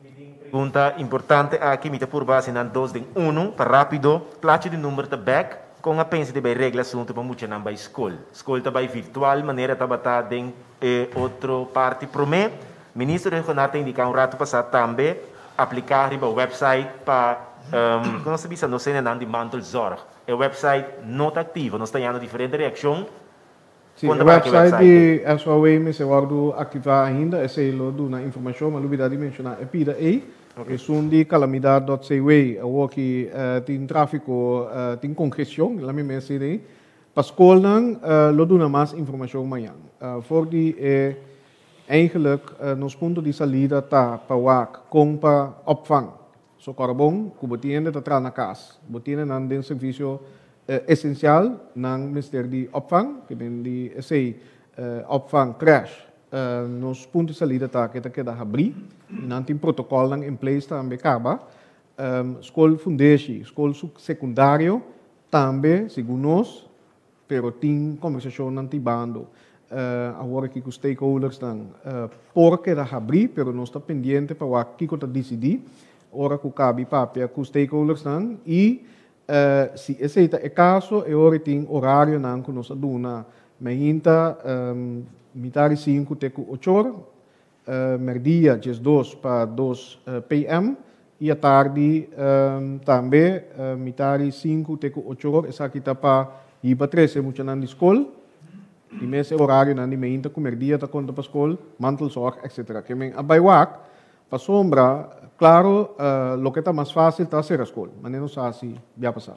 Mi tin pregunta importante aki, mi ta purba haci nan dos den uno, pa rapido. Plachi di number ta bek, con a pensa di bay regla asunto pa muchanan bay scol? Scol ta bay virtual manera tabata den e otro parti prome? Minister Rhuggenaath ta indiká un ratu pasá tambe apliká riba website pa kon nos ta bisa nos hendenan di mantelzorg. E website no ta aktivo, nos ta hañando diferente reakshon. Sí, Kon e ta para ku e website website? di SOAW mester wòrdu aktivá ainda, esei lo duna informashon, mi a lubidá di menshoná e pida ei, esun di kalamidat dot cw, awor ki tin tráfiko, tin kongestion, laat mi mes sini ei. Pa skolnan lo duna mas informashon mañan. For di e Eigenlijk nos punto di salida ta pa wak kon pa opvang. So kòrda bon ku bo tin hende ta traha na kas, bo tin nan den servisio esensial, nan mester di opvang, ke men di esei opvang crèche. Nos punto di salida ta ke ta keda habrí i nan tin protokòlnan in place tambe kaba. Skol fundeshi, skol sekundario tambe segun nos Pero tin kombersashonnan tibando awor aki ku stakeholdersnan por keda habrí, pero nos ta pendiente pa wak kiko ta disidí ora ku kabi papia ku stakeholdersnan i Si esei ta e kaso, e ora tin orarionan ku nos a duna mainta mitar di sinku te ku ochor, merdia 12 pa 2 PM i atardi tambe mitar di sinku te ku ochor. Esaki ta pa hiba trese muchanan di skol. Di mes e orarionan di mainta ku merdia ta konta pa skol, mantelzorg, etc. Ke men a bai wak pasobra, klaro, loke ta mas fásil ta sera skol, manera nos a hasi bia pasá.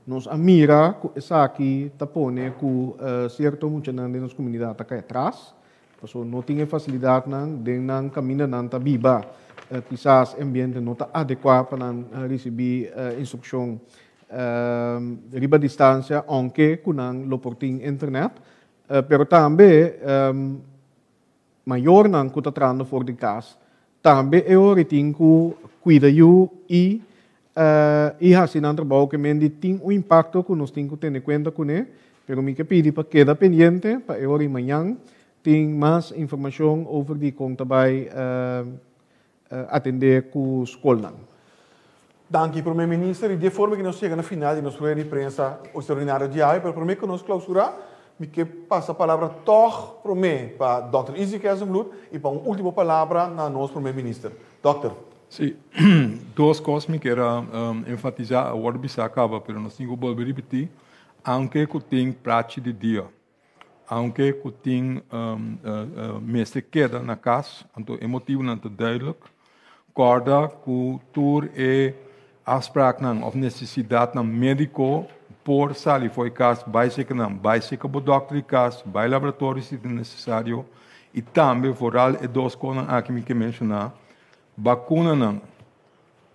Nos a mira ku esaki ta pone ku sierto muchanan den nos komunidat ta kai atras, pasobra no tin e fasilidatnan den nan kaminda nan ta biba. Kisas e ambiente no ta adekuá pa nan risibí instrukshon riba distansia, ounke ku nan lo por tin internet. Pero tambe Mayornan ku ta trahando for di kas tambe e ora tin ku kuida yu i i hasi nan trabou ke men di tin un impakto ku nos tin ku tene kuenta kuné, pero mi ke pidi pa keda pendiente pa e ora i mañan tin mas informashon over di kon ta bai atendé ku skolnan. Danki Prome Minister i di e forma ki nos yega na final di nos rueda di prensa extraordinario di awe, pero prome ku nos klausura mi ke pasa palabra tòg prome pa Dòkter Izzy Kerssenbloed i pa un ultimo palabra na nos Prome Minister. Dòkter. Sí, dos kos mi kier a enfatisá, a wòrdu bisá kaba pero nos tin ku bolbe ripití, aunke ku tin prachi di dia. Aunke ku tin mester keda na kas, anto e motibunan ta duidelijk. Kòrda ku tur e afspraaknan òf nesesidatnan médiko por sali for e kas, bai seka nan, bai seka bo dòkter di kas, bai laboratorio si ta nesesario. I tambe vooral e dos kosnan aki mi ke menshoná, bakunanan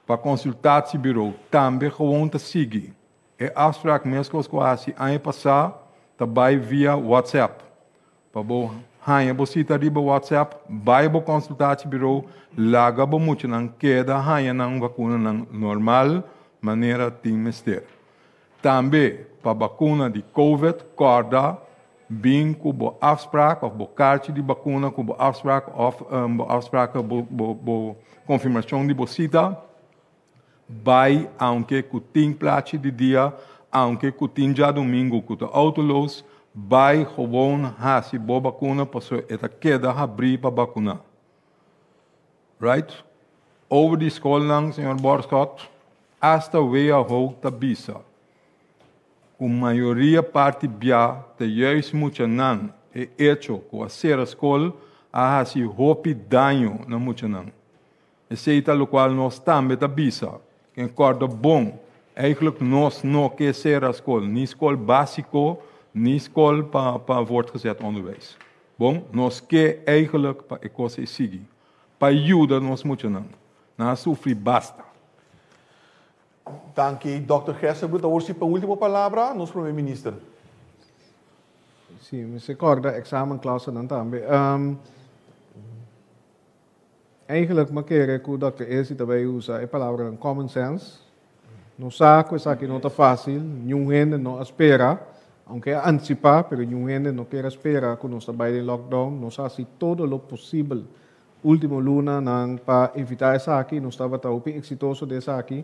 pa konsultatiebureau tambe gewoon ta sigui. E afspraak meskos ku a hasi aña pasá ta bai via WhatsApp. Pa bo haña bo sita riba WhatsApp, bai bo konsultatiebirou, laga bo muchanan keda haña nan vakunanan normal manera tin mester. Tambe pa bakuna di Covid kòrda bin ku bo afspraak òf bo karchi di bakuna ku bo afspraak òf bo afspraak bo konfirmashon di bo sita. Bai aunke ku tin plachi di dia, aunke ku tin djadumingu ku ta autoloos, bai gewoon hasi bo bakuna pasobra e ta keda habrí pa bakuná. Right? Over di skolnan, señor Borschot, hasta WHO ta bisa ku mayoria parti bia ta juist muchanan e echo ku a sera skol a hasi hopi daño na muchanan. Esei ta lokual nos tambe ta bisa. Ken kòrda bon, eigenlijk nos no ke sera skol, ni skol básiko, ni skol pa pa voortgezet onderwijs. Bon, nos ke eigenlijk pa e kos ei sigui, pa yuda nos muchanan. Nan a sufri basta. Danki, Dòkter Gesselbloed. Awor si pa un último palabra, nos Prome Minister. Sí, mi kòrda examenklasenan tambe. Eigenlijk m'a kere ku Dòkter Esi ta bai usa e palabranan common sense. Nos sa ku esaki no ta fásil, niun hende no a spera, aunke a antisipá, pero niun hende no kier a spera ku nos ta bai den lockdown. Nos a hasi todo lo posibel último lunanan pa evitá esaki, nos tabata hopi eksitoso den esaki,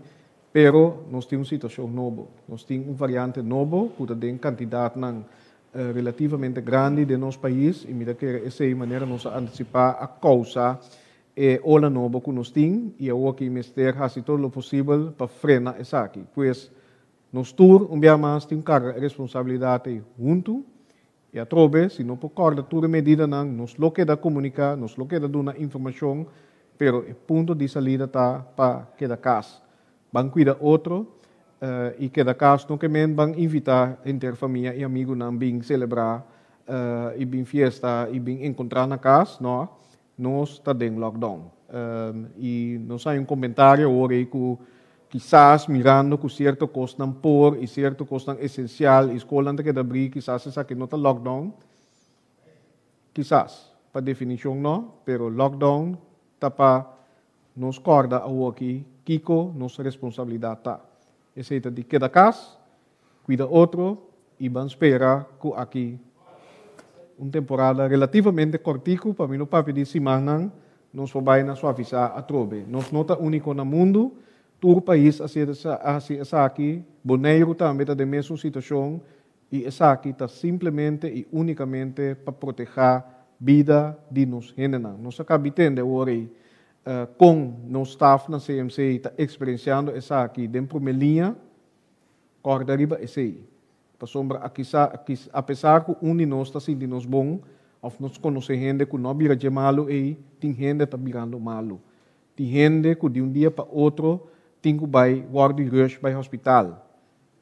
pero nos tin un situashon nobo. Nos tin un variante nobo ku ta den kantidatnan relativamente grandi den nos pais y mi ta kere esey manera nos a anticipa a causa e ola nobo cu nos tin y awoki mester haci todo lo posibel pa frena esaki. Pues nos tur un bia mas tin un carga e responsabilidad ey hunto y atrobe si no por corda tur e medidanan nos lo keda comunica, nos lo keda duna informacion pero e punto di salida ta pa keda cas. Ban cuida otro y keda cas no ke men ban invita henter famia y amigunan bin celebra y bin fiesta y bin encontra na cas, no, nos ta den lockdown. Y nos hay un comentario awor ey cu kisas mirando cu cierto cosnan por y cierto cosnan esencial y scolnan ta keda abri kisas esaki no ta lockdown, kisas, pa definicion no, pero lockdown ta pa Nos kòrda awoki kiko nos responsabilidat ta. Esei ta di keda kas, kuida otro i ban spera ku aki un temporada relativamente kòrtiku, pa mi no papia di simannan, nos por bai na suavisá atrobe. Nos no ta úniko na mundu. Tur pais a hasi esaki, Boneiru tambe ta den mesun situashon i esaki ta simplemente i únikamente pa protehá bida di nos hendenan. Nos a kabi tende awor ei kon nos staf na CMC ta eksperensiando esaki den promé liña, kòrda riba esei. Pasobra akisa apesar ku un di nos ta sinti nos bon òf nos konosé hende ku no a bira dje malu ei, tin hende ta birando malu. Tin hende ku di un dia pa otro tin ku bai wòrdu rush bai hospital.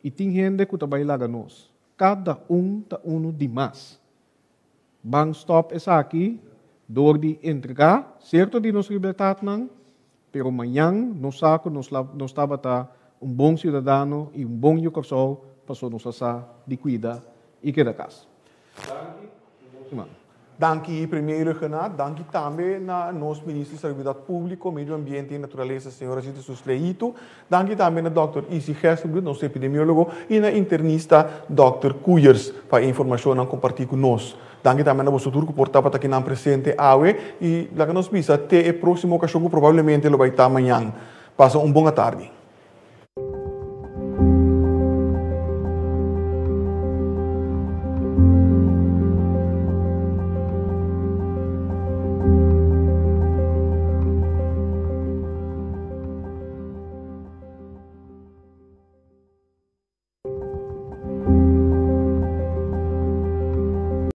I tin hende ku ta bai laga nos. Kada un ta unu di mas. Ban stòp esaki dor di entregá sierto di nos libertatnan, pero mañan nos sa ku nos nos tabata un bon siudadano i un bon yu Kòrsou paso nos a sa di kuida i keda kas. Danki i bon siman. Danki Premier Rhuggenaath, danki tambe na nos Minister di Salubridat Públiko, Medio Ambiente i Naturalesa señora Zita Susleito, danki tambe na Dòkter Izzy Gerstenbluth, nos epidemiólogo, i na internista Dòkter Koeyers pa e informashonnan kompartí ku nos. Danki tambe na boso tur ku por tabata kinan presente awe i laga nos bisa te e próksimo okashon ku probablemente lo bai ta mañan. Pasa un bon atardi.